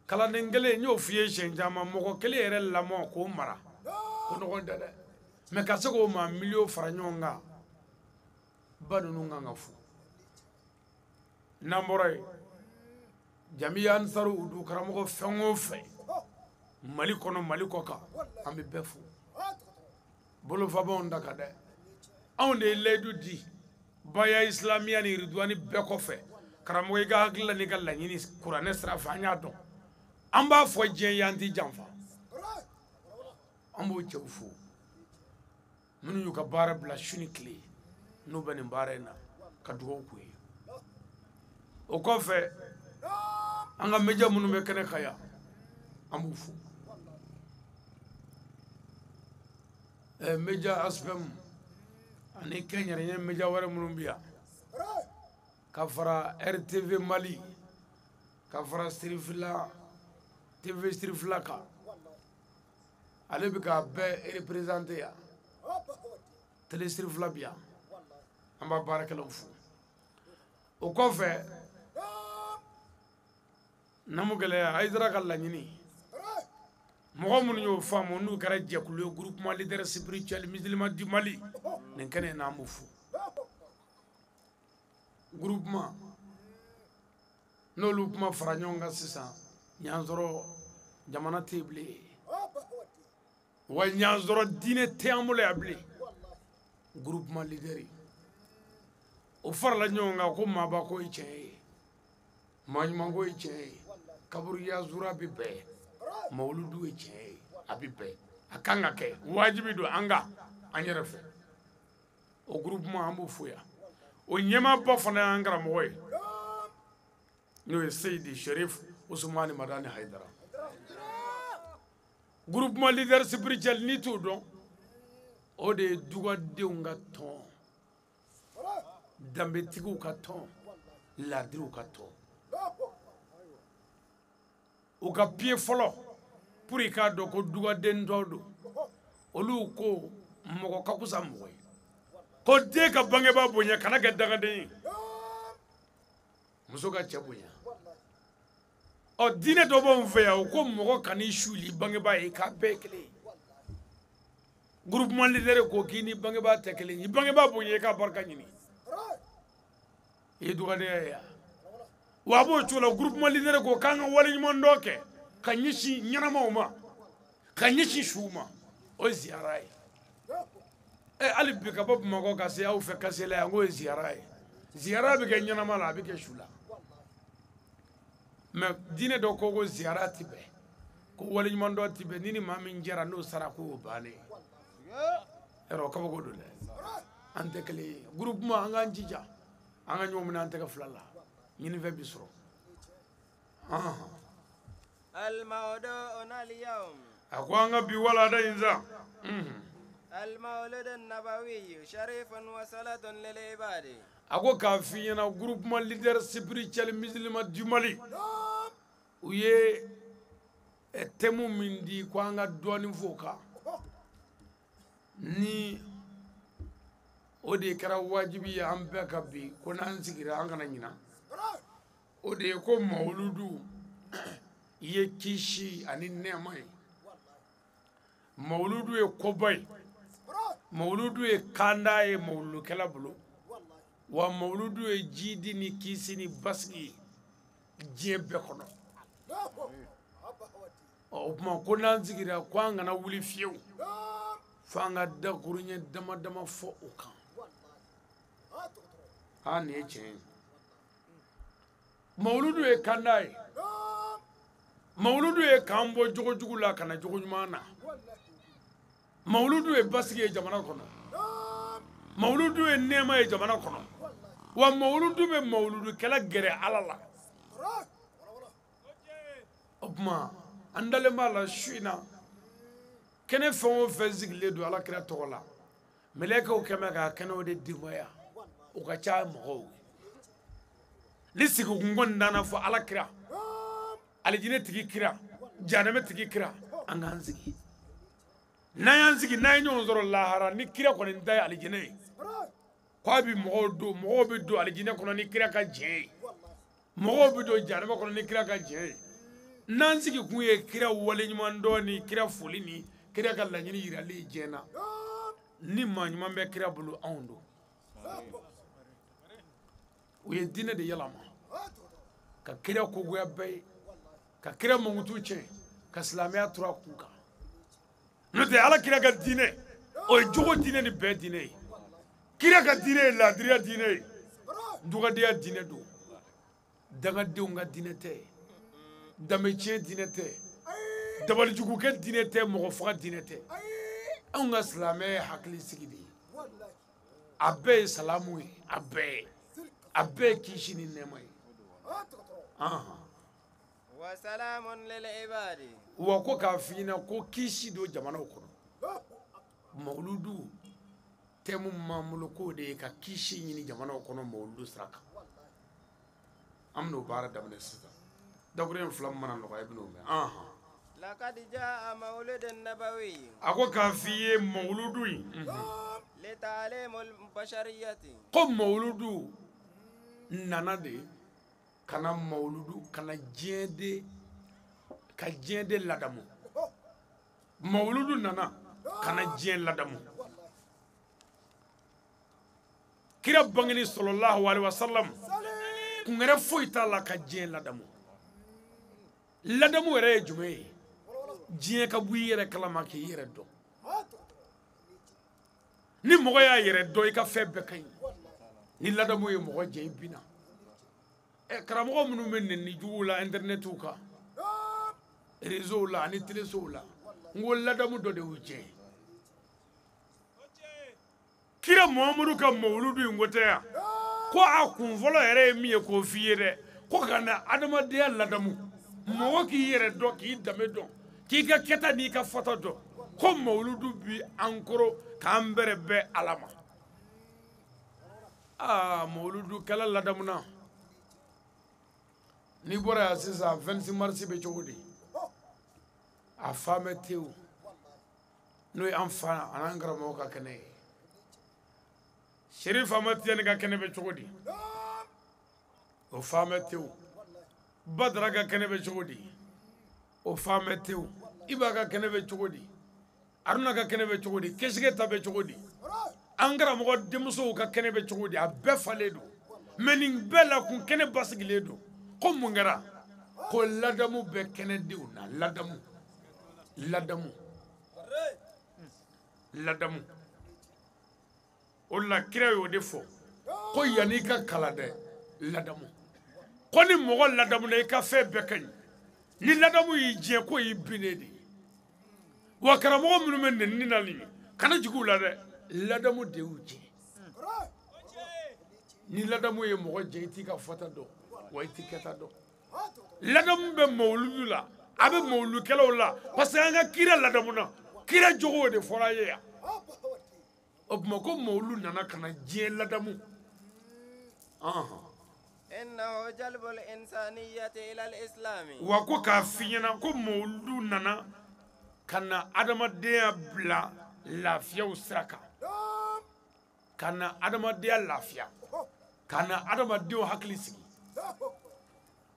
Kalanden kelen, n y'o f'i ye siɲɛ caman, mɔgɔ kelen yɛrɛ lamɔ k'o mara, ko nɔgɔn tɛ dɛ. Mais ka se k'o maa miliyɔn fara ɲɔgɔn kan, ba ninnu kan ka fo. N'an bɔra yen, Jamiya Ansaru Udu karamɔgɔ fɛn o fɛn Mali kɔnɔ, Mali kɔ kan, an bɛ bɛɛ fo. Bolofabaw da ka dɛ. Anw de ye layidu di baya islamiya ni ridwani bɛɛ kɔfɛ. Karamɔgɔ, i ka hakili la n'i ka laɲini kuranɛ sira fɛ, an y'a dɔn. An b'a fɔ diɲɛ ye, an t'i janfa. An b'o cɛw fo minnu y'u ka baara bila su ni tile, n'u bɛ nin baara in na, ka dugawu k'u ye. O kɔfɛ, an ka média minnu bɛ kɛnɛ kan yan, an b'u fo. Média ASPEM ani kɛnyɛrɛye média wɛrɛ minnu bɛ yan, ka fara RTV Mali, ka fara Sirifila TV Sirifila kan, ale bɛ k'a bɛɛ représenter yan. Télé Sirifila bɛ yan, an b'a baarakɛlaw fo. O kɔfɛ, namu gɛlɛya, Hayidara ka laɲini, mɔgɔ minnu y'o faamu n'u kɛra jɛkulu ye, groupement leader spirituel musulman du Mali, nin kɛnɛ in na an b'u fo. Groupement n'olu kuma fara ɲɔgɔn kan sisan, ɲansɔrɔ jamana tɛ yen bilen, wa ɲansɔrɔ diinɛ tɛ an bolo yan bilen. Groupement leader o farala ɲɔgɔn kan ko maaba ko ye tiɲɛ ye, maa ɲuman ko ye tiɲɛ ye, kaburu yazura bɛ bɛn, mawuludu ye tiɲɛ ye, a bɛ bɛn, a kan ka kɛ wajibi don an kan an yɛrɛ fɛ. O groupement an b'o fo yan. O ɲɛmaaba fana y'an karamɔgɔ ye, n'o ye Seyidi Sherif Usumani Madani Hayidara. Groupement leader spirituel n'i t'o dɔn, o de ye dugadenw ka tɔn, danbetigiw ka tɔn, laadiriw ka tɔn. U ka pied fɔlɔ pour i k'a dɔn ko dugaden tɔn don, olu ko mɔgɔ ka fisa mɔgɔ ye, ko den ka bangebaa bonya kana kɛ dangaden ye, muso ka cɛ bonya. Ɔ diinɛ dɔ b'anw fɛ yan, o ko mɔgɔ kan'i suli bangebaa ye k'a bɛɛ ye kelen ye. Groupement leader ko k'i ni bangebaa tɛ kelen ye, i bangebaa bonya i k'a barika ɲini. I ye dugadenya ye wa? Wa a b'o cogo la, groupement leader ko k'an ka waleɲuman dɔ kɛ ka ɲɛsin ɲɛnamaw ma, ka ɲɛsin suw ma, o ye ziyara ye. Ɛ hali bi ka bɔ Bamakɔ ka se aw fɛ Kasela yan, k'o ye ziyara ye. Ziyara bɛ kɛ ɲɛnama la, a bɛ kɛ su la. Mais diinɛ dɔ ko ko ziyara ti bɛn, ko waleɲuman dɔ ti bɛn, ni ni maa min jɛra n'o sara k'o bannen. Yɔrɔ kabako don dɛ, an tɛ kelen ye. Groupement an k'an jija, an ka ɲɔgɔn minɛ an tɛgɛ fila la, ɲinifɛn bi sɔrɔ. A ko an ka bi walada in sa. A ko k'a f'i ɲɛna, groupement leader spirituel musulman du Mali, u ye thème min di ko an ka dɔɔnin f'o kan, ni o de kɛra wajibi ye an bɛɛ ka bi, ko n'an sigira an kana ɲina. O de ye ko mawuludu ye kisi ani nɛɛma ye, mawuludu ye koba ye, mawuludu ye kanda ye mawulukɛla bolo, wa mawuludu ye jidi ni kisi ni basigi ye diɲɛ bɛɛ kɔnɔ. O tuma ko n'an sigira ko an kana wuli fiyewu f'an ka dakuruɲɛ dama dama fɔ o kan. Aa nin ye tiɲɛ ye. Mawuludu ye kanda ye, mawuludu ye k'an bɔ jogojugu la ka na jogo ɲuman na, mawuludu ye basigi ye jamana kɔnɔ, mawuludu ye nɛɛma ye jamana kɔnɔ, wa mawuludu bɛ mawuludukɛla gɛrɛ Ala la. O tuma an dalen b'a la su in na, kɛnɛ fɛn o fɛn sigilen don Ala kira tɔgɔ la, mɛlɛkɛw kɛmɛ k'a kɛnɛw de denbaya, o ka ca mɔgɔw ye. Ni sigikun kɔni danna fɔ Ala kira, alijinɛ tigi kira, jahanama tigi kira, an k'an sigi. N'an y'an sigi, n'an ye ɲɔgɔn sɔrɔ lahara, ni kira kɔni ta ye alijinɛ ye, k'a bɛ mɔgɔw don, mɔgɔw bɛ don alijinɛ kɔnɔ ni kira ka jɛn ye, mɔgɔw bɛ don jahanama kɔnɔ ni kira ka jɛn ye. N'an sigi kun ye kira waleɲuman dɔn ni kira foli ni kira ka laɲini yirali ye diɲɛ na, ni maa ɲuman bɛ kira bolo, anw don. U ye diinɛ de yɛlɛma ka kira kogoya bɛɛ ye, ka kira mankutu tiɲɛ, ka silamɛya tura a kun kan. N'o tɛ Ala kira ka diinɛ, o ye jogo diinɛ ni bɛn diinɛ ye. Kira ka diinɛ ye laadiriya diinɛ ye, dugadenya diinɛ don, dangadenw ka diinɛ tɛ, danbetiɲɛ diinɛ tɛ, dabalijugukɛ diinɛ tɛ, mɔgɔ faga diinɛ tɛ. Anw ka silamɛya ye hakili sigi de ye, a bɛɛ ye salamu ye, a bɛɛ ye kisi ni nɛɛma ye. Wa ko k'a f'i ɲɛna ko kisi don jamanaw kɔnɔ. Mawuludu thème m'an bolo k'o de ye ka kisi ɲini jamanaw kɔnɔ mawuludu sira kan. An bɛn'o baara daminɛ sisan. Dakuruɲɛ fila min mana nɔgɔya i bɛn'o mɛn. A ko k'a f'i ye mawuludu in, ko mawuludu nana de ka na mawuludu ka na diɲɛ de, ka diɲɛ de ladamu. Mawuludu nana ka na diɲɛ ladamu. Kira bangeni sallallahu alaihi wasallam kun wɛrɛ foyi t'a la ka diɲɛ ladamu. Ladamu yɛrɛ ye jumɛn ye? Diɲɛ ka bɔ i yɛrɛ kalama k'i yɛrɛ dɔn. Ni mɔgɔ y'a yɛrɛ dɔn i ka fɛn bɛɛ ka ɲi. Ni ladamu ye mɔgɔ jɛ i binna. Ɛ karamɔgɔ minnu bɛ nɛni juguw la internetiw kan, réseau la ani télésow la, n ko ladamu dɔ de y'u jɛ. Kira Muhamadu ka mawuludu in ko tɛ yan. Ko a kun fɔlɔ yɛrɛ ye min ye k'o f'i ye dɛ, ko ka na adamadenya ladamu, mɔgɔ k'i yɛrɛ dɔn, k'i danbe dɔn, k'i ka kɛta n'i ka fɔta dɔn. Ko mawuludu bi an kɔrɔ k'an bɛrɛ bɛn Ala ma. Aa mawuludu kɛla ladamuna. N'i bɔra yan sisan 26 mars bɛ cogo di? A fa bɛ tewu, n'o ye an fa an'an karamɔgɔ ka kɛnɛ ye. Sherif Ahmad Tijani ka kɛnɛ bɛ cogo di? O fa bɛ tewu. Badara ka kɛnɛ bɛ cogo di? O fa bɛ tewu. Iba ka kɛnɛ bɛ cogo di? Aruna ka kɛnɛ bɛ cogo di? Kesige ta bɛ cogo di? An karamɔgɔ denmusow ka kɛnɛ bɛ cogo di? A bɛɛ falen don. Mɛ nin bɛɛ la kun kɛnɛ basigilen don. Ko mun kɛra? Ko ladamu bɛ kɛnɛdenw na. Ladamu, ladamu, ladamu. O la kira y'o de fɔ ko yanni i ka kalan dɛ, ladamu. Ko ni mɔgɔ ladamuna i ka fɛn bɛɛ ka ɲi. Ni ladamu y'i jɛ ko y'i binnen de ye. Wa karamɔgɔ minnu bɛ nɛni na nin ye, kana jigin u la dɛ, ladamu de y'u jɛ. Ni ladamu ye mɔgɔ jɛ i t'i ka fɔta dɔn, wa i t'i kɛta dɔn. Ladamu bɛ mawuludu la, a bɛ mawulukɛlaw la, parce que an ka kira ladamuna, kira jogo de fɔra ye yan. O tuma ko mawulu nana ka na diɲɛ ladamu. Wa ko k'a f'i ɲɛna ko mawulu nana ka na adamadenya bila lafiyaw sira kan, ka na adamadenya lafiya, ka na adamadenw hakili sigi.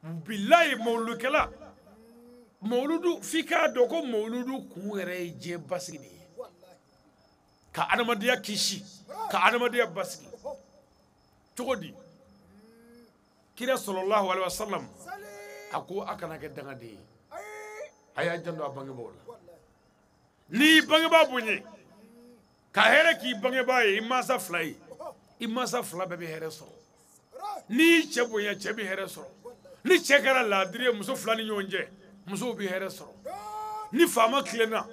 Bilayi mawulukɛla, mawuludu f'i k'a dɔn ko mawuludu kun yɛrɛ ye diɲɛ basigi de ye, ka adamadenya kisi, ka adamadenya basigi. Cogo di? Kira sallallahu alaihi wasallam a ko a kana kɛ dangaden ye, a y'a janto a bangebaaw la. N'i bangebaa bonya ka hɛrɛ k'i bangebaa ye, i mansa fila ye, i mansa fila bɛɛ bɛ hɛrɛ sɔrɔ. N'i y'i cɛ bonya, cɛ bɛ hɛrɛ sɔrɔ. Ni cɛ kɛra laadiri ye muso fila ni ɲɔgɔn cɛ, musow bɛ hɛrɛ sɔrɔ. Ni faama tilenna,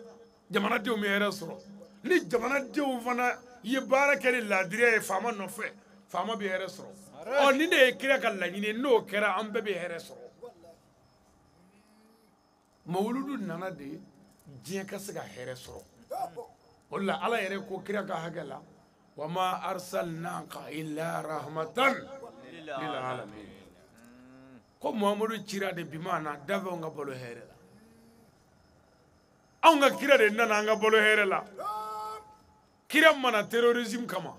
jamanadenw bɛ hɛrɛ sɔrɔ. Ni jamanadenw fana ye baara kɛ ni laadiriya ye faama nɔfɛ, faama bɛ hɛrɛ sɔrɔ. Ɔ ni ne ye kira ka laɲini ye, n'o kɛra an bɛɛ bɛ hɛrɛ sɔrɔ. Mawuludu nana de diɲɛ ka se ka hɛrɛ sɔrɔ. O la Ala yɛrɛ ko kira ka hakɛ la, wa ma arsalnaka illa rahmatan lil alamin. Ko Muhamadu cira de bi maana dafɛnw ka balo hɛrɛ la. Anw ka kira de nana an ka balo hɛrɛ la. Kira mana terrorisme kama,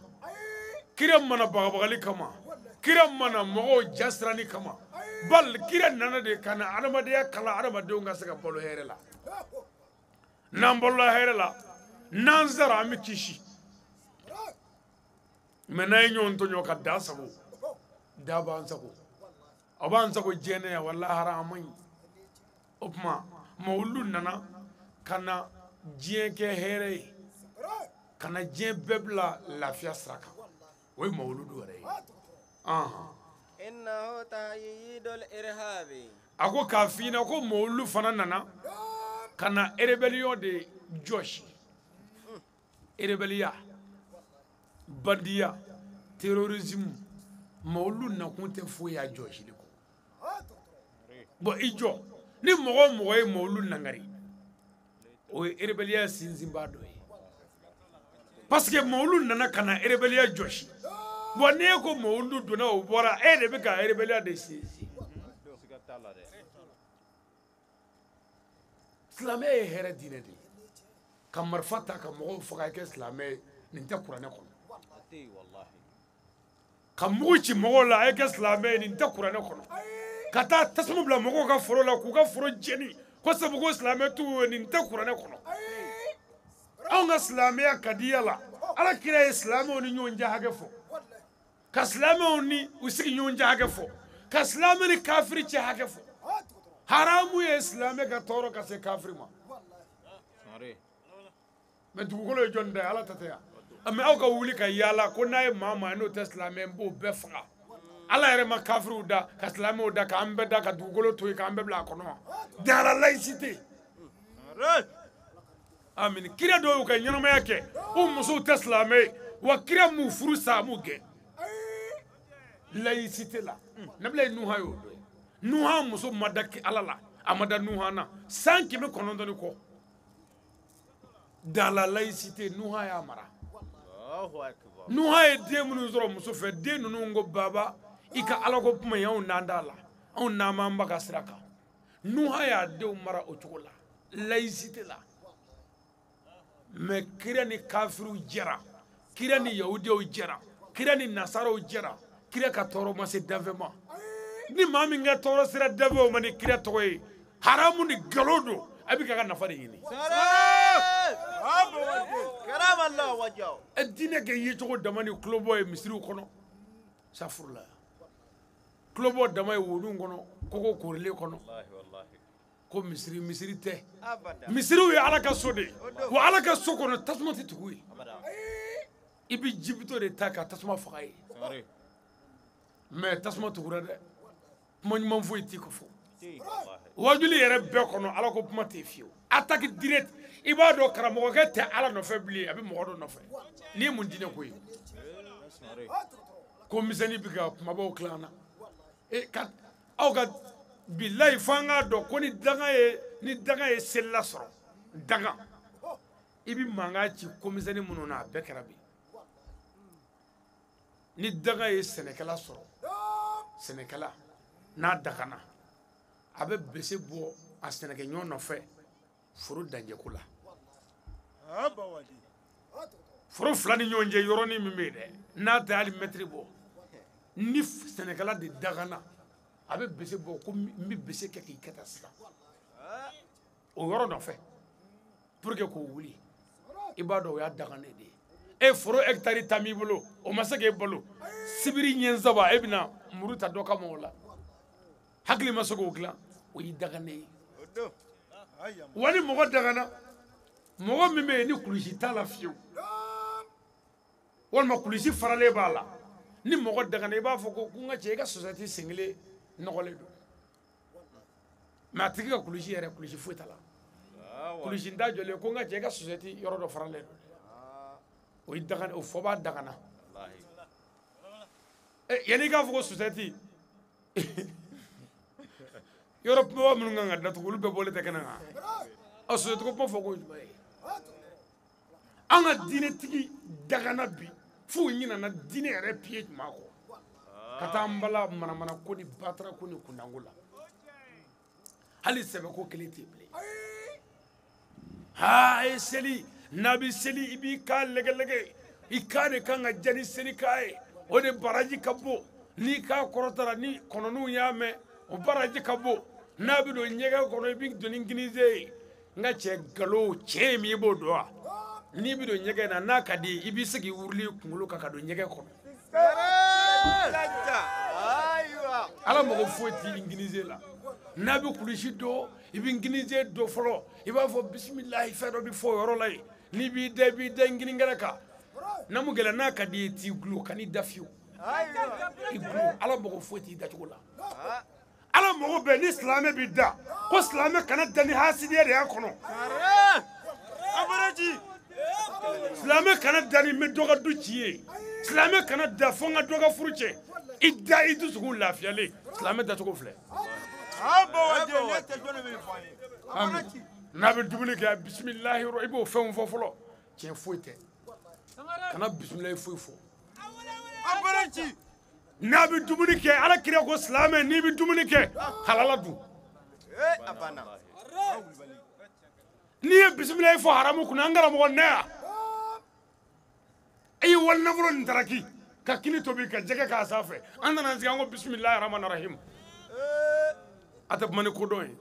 kira mana bagabagali kama, kira mana mɔgɔw jasirani kama. Bal kira nana de ka na adamadenya kalan adamadenw ka se ka balo hɛrɛ la. N'an balola hɛrɛ la, n'an sara an bɛ kisi. Mɛ n'an ye ɲɔgɔn tɔɲɔ ka da sago, da b'an sago. A b'an sago diɲɛ yan, wa lahara an man ɲi. O tuma mawuludu nana ka na diɲɛ kɛ hɛrɛ ye, ka na diɲɛ bɛɛ bila lafiya sira kan. O ye mawuludu yɛrɛ ye. A ko k'a f'i ɲɛna ko mawuludu fana nana ka na rébellion de jɔsi. Rébellion, bandiya, terrorisme, mawuludu nakun tɛ foyi ye a jɔsili kɔ. Bon i jɔ, ni mɔgɔ o mɔgɔ ye mawuludu nangari, o ye rébellion sinsinbaa dɔ ye. Parce que mawuludu nana ka na rébellion jɔsi. Bon n'e ko mawuludu donna o bɔra, e de bɛ ka rébellion de sinsin. Silamɛ ye hɛrɛ diinɛ de ye. Ka marifa ta ka mɔgɔw faga kɛ silamɛ ye, nin tɛ kuranɛ kɔnɔ. Ka mugu ci mɔgɔw la a ye kɛ silamɛ ye, nin tɛ kuranɛ kɔnɔ. Ka taa tasuma bila mɔgɔw ka foro la k'u ka foro jeni ko sabu ko silamɛ t'u ye, nin tɛ kuranɛ kɔnɔ. Anw ka silamɛya ka di la. Ala kira ye silamɛw ni ɲɔgɔn cɛ hakɛ fɔ. Ka silamɛw ni u sigiɲɔgɔn cɛ hakɛ fɔ, ka silamɛ ni kafiri cɛ hakɛ fɔ. Haramu ye silamɛ ka tɔɔrɔ ka se kafiri ma. Mais dugukolo ye jɔn ta ye? Ala ta tɛ yan. Mais aw ka wuli ka yaala ko n'a ye maa maa n'o tɛ silamɛ n b'o bɛɛ faga. Ala yɛrɛ ma kafiriw da ka silamɛw da k'an bɛɛ da ka dugukolo to yen k'an bɛɛ bila a kɔnɔ. Dans la laïcité. Amin. Kira dɔw y'u ka ɲɛnamaya kɛ u musow tɛ silamɛ ye wa kira m'u furu sa m'u gɛn. Laïcité la. Nabila Nuha y'o dɔ ye. Nuha muso ma da Ala la, a ma da Nuha na san 900 ni kɔ. Dans la laïcité, Nuha y'a mara. Nuha ye den minnu sɔrɔ muso fɛ, den ninnu ko baba i ka Ala ko kuma in anw n'an t'a la, anw n'an m'an ba ka sira kan. Nuha y'a denw mara o cogo la, laïcité la. Mais kira ni kafiriw jɛra, kira ni yahudiyaw jɛra, kira ni nasaraw jɛra, kira ka tɔɔrɔ ma se danfɛn ma. Ni maa min ka tɔɔrɔ sera danfɛnw ma ni kira tɔgɔ ye, haramu ni nkalon don, a bɛ k'a ka nafa de ɲini. Diinɛ kɛ yecogo dama ni tulobɔ ye misiriw kɔnɔ, safurula. Tulobɔ dama ye wodun kɔnɔ, kogo korilen kɔnɔ. Ko misiri misiri tɛ. Misiriw ye Ala ka so de ye. Wa Ala ka so kɔnɔ tasuma tɛ tugu yen. I bɛ jibitɔ de ta ka tasuma faga yen. Mais tasuma tugura dɛ. Kuma ɲuman foyi t'i ko fɔ. Wajuli yɛrɛ bɛɛ kɔnɔ Ala ko kuma tɛ fiyewu. Attaque directe. I b'a dɔn karamɔgɔkɛ tɛ Ala nɔfɛ bilen, a bɛ mɔgɔ dɔ nɔfɛ. N'i ye mun diinɛ ko ye? Ko misɛnnin bɛ ka kumabaw tila an na. Aw ka bilayi fo an k'a dɔn ko ni danga ye selila sɔrɔ, danga i bɛ mankan ci ko misɛnnin minnu na a bɛɛ kɛra bi. Ni danga ye sɛnɛkɛla sɔrɔ, sɛnɛkɛla n'a dagana, a bɛ bese bɔ a sɛnɛkɛɲɔgɔn nɔfɛ foro danjɛko la. Foro fila ni ɲɔgɔn cɛ yɔrɔnin min bɛ yen dɛ, n'a tɛ hali mɛtiri bɔ, ni sɛnɛkɛla de dagana, a bɛ bese bɔ ko n bɛ bese kɛ k'i kɛ tan sisan. O yɔrɔ nɔfɛ pour que k'o wuli, i b'a dɔn o y'a daganen de ye. E foro hectare tan b'i bolo, o ma se k'e balo. Sibiri ɲɛ saba e bɛna muru ta dɔ kama o la. Hakili ma se k'o dilan, o y'i daganen ye. Wa ni mɔgɔ dagana, mɔgɔ min bɛ yen ni kulusi t'a la fiyewu, walima kulusi faralen b'a la, ni mɔgɔ dagana i b'a fɔ ko n ka cɛ i ka sosɛti sen kelen nɔgɔlen don. Mais a tigi ka kulusi yɛrɛ kulusi foyi t'a la. Kulusi da jɔlen ko n ka cɛ i ka sosɛti yɔrɔ dɔ faralen don. O ye dagana, o fɔ b'a dagana. Yanni i k'a fɔ ko sosɛti yɔrɔ kumaba minnu kan ka datugu olu bɛɛ bɔlen tɛ kɛnɛ kan. Ɔ sosɛti ko kuma fɔ ko jumɛn ye? An ka diinɛtigi dagana bi f'u ɲinana diinɛ yɛrɛ piye jumɛn kɔ ka taa an bala manamana ko ni batara ko ni kundanko la. Hali sɛbɛko kelen tɛ bilen. Haa a ye seli, n'a bɛ seli i b'i kan lɛgɛlɛgɛ, i kan de kan ka diya ni seli kan ye, o de baraji ka bon. N'i kan kɔrɔtara ni kɔnɔninw y'a mɛn, o baraji ka bon. N'a bɛ don ɲɛgɛn kɔnɔ i bɛ don ni ginize ye. N ka cɛ nkalon tiɲɛ ye min ye i b'o dɔn wa? N'i bɛ don ɲɛgɛn na n'a ka di i b'i se k'i wuruli kunkolo kan ka don ɲɛgɛn kɔnɔ. Ala mago foyi t'i ginize la. N'a bɛ kulusi don i bɛ ginize don fɔlɔ, i b'a fɔ bisimilahi fɛn dɔ bɛ fɔ o yɔrɔ la yen. N'i b'i da i b'i da gininkɛrɛ kan. N'a mun gɛlɛn n'a ka di ye t'i gulo kan'i da fiyewu. I gulo Ala mago foyi t'i dacogo la. Ala mago bɛɛ ni silamɛ b'i da ko silamɛ kana da ni hasidiya de y'a kɔnɔ. Silamɛ kana da ni n bɛ dɔ ka du ci ye. Silamɛ kana da fo n ka dɔ ka furu cɛ. I da i dusukun lafiyalen, silamɛ dacogo filɛ. N'a bɛ dumuni kɛ bisimilahi i b'o fɛnw fɔ fɔlɔ. Tiɲɛ foyi tɛ. Kana bisimilahi foyi fɔ. N'a bɛ dumuni kɛ Ala kira ko silamɛ n'i bɛ dumuni kɛ halala dun. N'i ye bisimilahi fɔ haramu kunna an karamɔgɔ nɛ yan. E ye wali nafolo nin taraki ka kini tobi ka jɛgɛ k'a sanfɛ, an nana an sigi an ko bisimilahi rahmani rahim. A tɛ kuma ni kodɔn ye.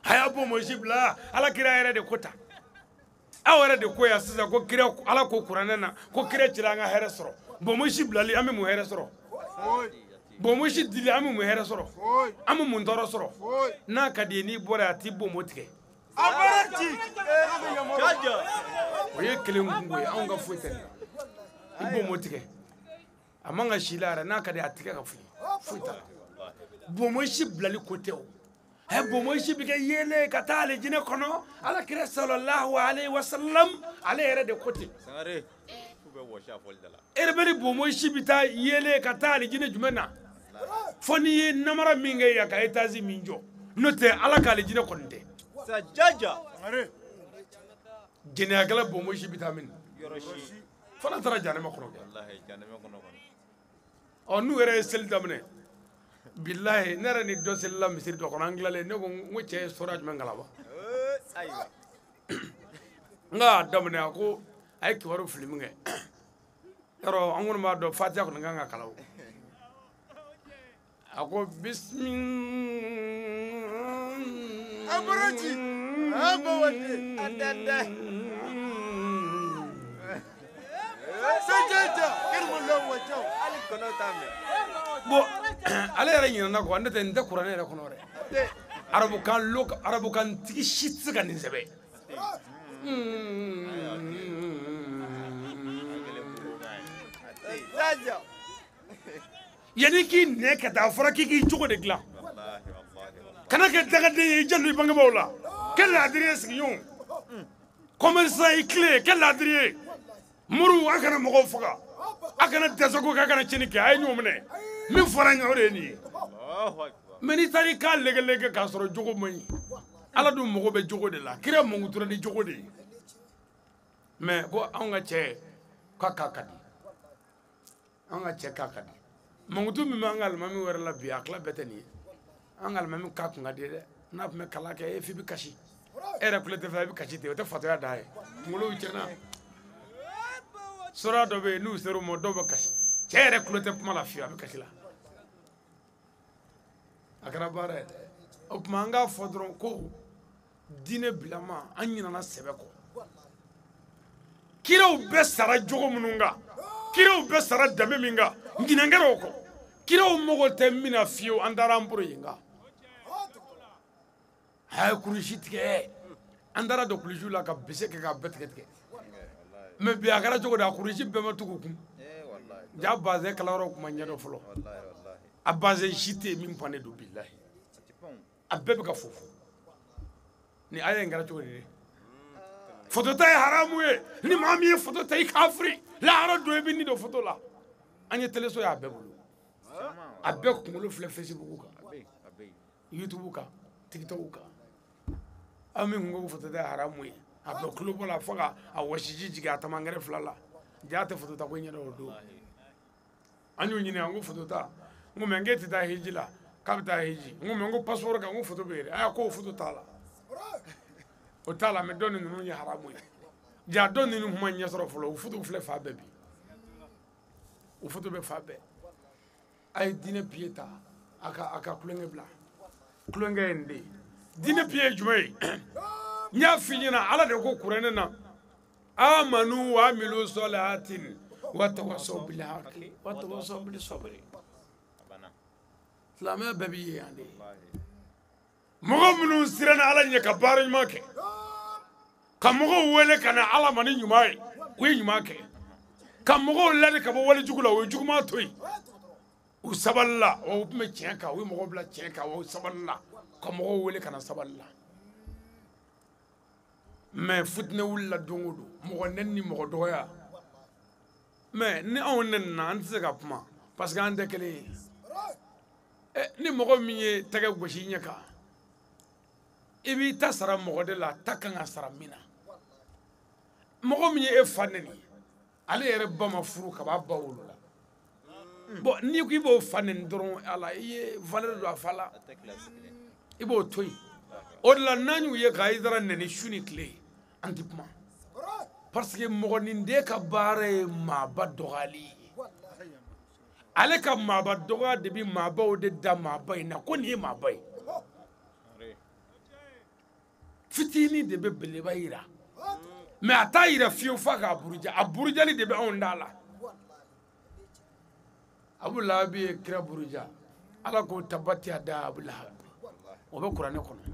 A y'a bɔ mɔsi bila Ala kira yɛrɛ de ko ta. Aw yɛrɛ de ko yan sisan ko kira Ala ko kuranɛ na ko kira cira an ka hɛrɛ sɔrɔ. Bonmosi bilali an bɛ mun hɛrɛ sɔrɔ? Bonmosi dili an bɛ mun hɛrɛ sɔrɔ? An bɛ mun tɔɔrɔ sɔrɔ? N'a ka di ye n'i bɔra yan a t'i bonmo tigɛ. O ye kelen kungo ye, anw ka foyi tɛ nin na. I bonmo tigɛ. A man ka si la yɛrɛ, n'a ka di a tigɛ ka fili. Foyi t'a la. Bonmosi bilali ko tɛ o. Bonmosi bɛ kɛ yeelen ka taa alijinɛ kɔnɔ. Ala kira sallallahu alayhi wa sallam ale yɛrɛ de ko ten. Erebeli bonmosi bɛ taa yeelen ka taa alijinɛ jumɛn na? Fo n'i ye namara min kɛ yan ka étage min jɔ. N'o tɛ ala ka alijinɛ kɔni tɛ. Jɛnɛyakɛla bonmosi bɛ taa min? Fana taara janɛmɛ kɔnɔ kɛ. Ɔ n'u yɛrɛ ye seli daminɛ. Bilahi ne yɛrɛ ni dɔ selila misiri dɔ kɔnɔ an tilalen ne ko n ko cɛ ye sɔrɔ jumɛn kalan wa? N k'a daminɛ a ko a ye kibaru fili min kɛ yarɔ an kɔni b'a dɔn fatiya kɔni kan ka kalan o. A ko bon ale yɛrɛ ɲinɛna quoi, ne tɛ n tɛ kuranɛ yɛrɛ kɔnɔ dɛ. Arabukan arabukan tigi si tɛ se ka nin sɛbɛn. Yanni k'i nɛ ka taa a fɔra k'i k'i cogo de dilan. Kana kɛ dagaden ye i janto i bangebaaw la. Kɛ laadiri ye sigiɲɔgɔnw. Commerçant i tile kɛ laadiri ye. Moriw a kana mɔgɔw faga. A kana dɛsɛko kɛ, a kana tiɲɛni kɛ, a ye ɲɔgɔn minɛ. Min fɔra n ye o de ye nin ye. Mais n'i taara i k'a legelege k'a sɔrɔ jogo man ɲi. Ala dun mago bɛ jogo de la. Kira mankutura ni jogo de ye. Mais ko anw ka cɛ k'a ka di. Anw ka cɛ k'a ka di. Mankutu min bɛ an ka alimami wɛrɛ la bi a tila bɛɛ tɛ nin ye. An ka alimami k'a kun ka di dɛ. N'a tun bɛ kalan kɛ e f'i bɛ kasi. E yɛrɛ kulo tɛ fɛ i bɛ kasi ten o tɛ fatɔya dan ye. Kunkolow tiɲɛna. Sora dɔ bɛ yen n'u ser'o ma dɔw bɛ kasi. Cɛ yɛrɛ kulo tɛ kuma la fiyewu a bɛ kasi la. A kɛra baara ye dɛ. O tuma an k'a fɔ dɔrɔn ko diinɛ bilama an ɲinɛna sɛbɛ kɔ. Kiraw bɛɛ sara jogo minnu kan, kiraw bɛɛ sara danbe min kan, ɲinɛ kɛra o kɔ. Kiraw mago tɛ min na fiyewu an taara an bolo yen kan. A ye kurusi tigɛ. An taara don kulusiw la ka bese kɛ k'a bɛɛ tigɛ tigɛ. Mais bi a kɛra cogo di a kurusi bɛɛ ma tugu kun. Ja bazin kalayɔrɔ kuma ɲɛdɔn fɔlɔ. A bazin si tɛ yen min pannen don bilahi. A bɛɛ bɛ ka fofo. Ni aya in kɛra cogo di dɛ? Foto ta ye haramu ye. Ni maa min ye foto ta i kafiri. Lahara don i bɛ ni don foto la. An ye teleso ye a bɛɛ bolo. A bɛɛ kunkolo filɛ Facebook kan. YouTube kan. TikTok kan. Aw min ko foto ta ye haramu ye. A bɛ kulo bɔ la fo ka a wɔsiji jigin a tamankɛrɛ fila la. Ja tɛ foto ta ko ɲɛdɔn o don. An y'o ɲini an ko foto ta. N ko mais n k'e tɛ taa hiji la. K'a bɛ taa hiji. N ko mais n ko passeport kan n ko foto bɛ yen. Aa k'o foto t'a la. O t'a la mais dɔ ni ninnu ye haramu ye. Ja dɔ ninnu kuma ɲɛ sɔrɔ fɔlɔ. O foto filɛ fan bɛɛ bi. O foto bɛ fan bɛɛ. A ye diinɛ pied ta. A ka kulonkɛ bila. Kulonkɛ ye nin de ye. Diinɛ pied ye jumɛn ye? N y'a f'i ɲɛna ala de ko kuranɛ na. Amanu wa amilu solihatin wa tawasaw bil haqqi wa tawasaw bis sabri. Silamɛya bɛɛ b'i ye yan de. Mɔgɔ minnu siranna ala ɲɛ ka baara ɲuman kɛ, ka mɔgɔw wele ka na ala ma ni ɲuman ye, u ye ɲuman kɛ. Ka mɔgɔw ladi ka bɔ wale jugu la, u ye juguman to yen. U sabalila, wa u tun bɛ tiɲɛ kan, u ye mɔgɔw bila tiɲɛ kan, wa u sabalila ka mɔgɔw wele ka na sabali la. Mais futinɛ wulila don o don, mɔgɔ nɛni ni mɔgɔ dɔgɔya. Mais ni anw nɛnina an tɛ se ka kuma parce que an tɛ kelen ye. Ni mɔgɔ min ye tɛgɛ gosi i ɲɛ kan, i b'i ta sara mɔgɔ de la, ta kan ka sara min na. Mɔgɔ min ye e fa nɛni, ale yɛrɛ ba ma furu ka b'a ba wolo la. Bon n'i ko i b'o fa nɛni dɔrɔn ala i ye valeur don a fa la, i b'o to yen. O de la n'an y'u ye ka Hayidara nɛni su ni tile, an tɛ kuma. Parce que mɔgɔninden ka baara ye maaba dɔgɔyali ye. Ale ka maaba dɔgɔya de bɛ maabaw de da maaba in na ko nin ye maaba ye. Fitinin de bɛ beleba yira. Mais a t'a yira fiyewu f'a k'a buruja. A burujali de bɛ anw da la. Abu Lahabi ye kira buruja Ala ko tabati ada Abu Lahabi o bɛ kuranɛ kɔnɔ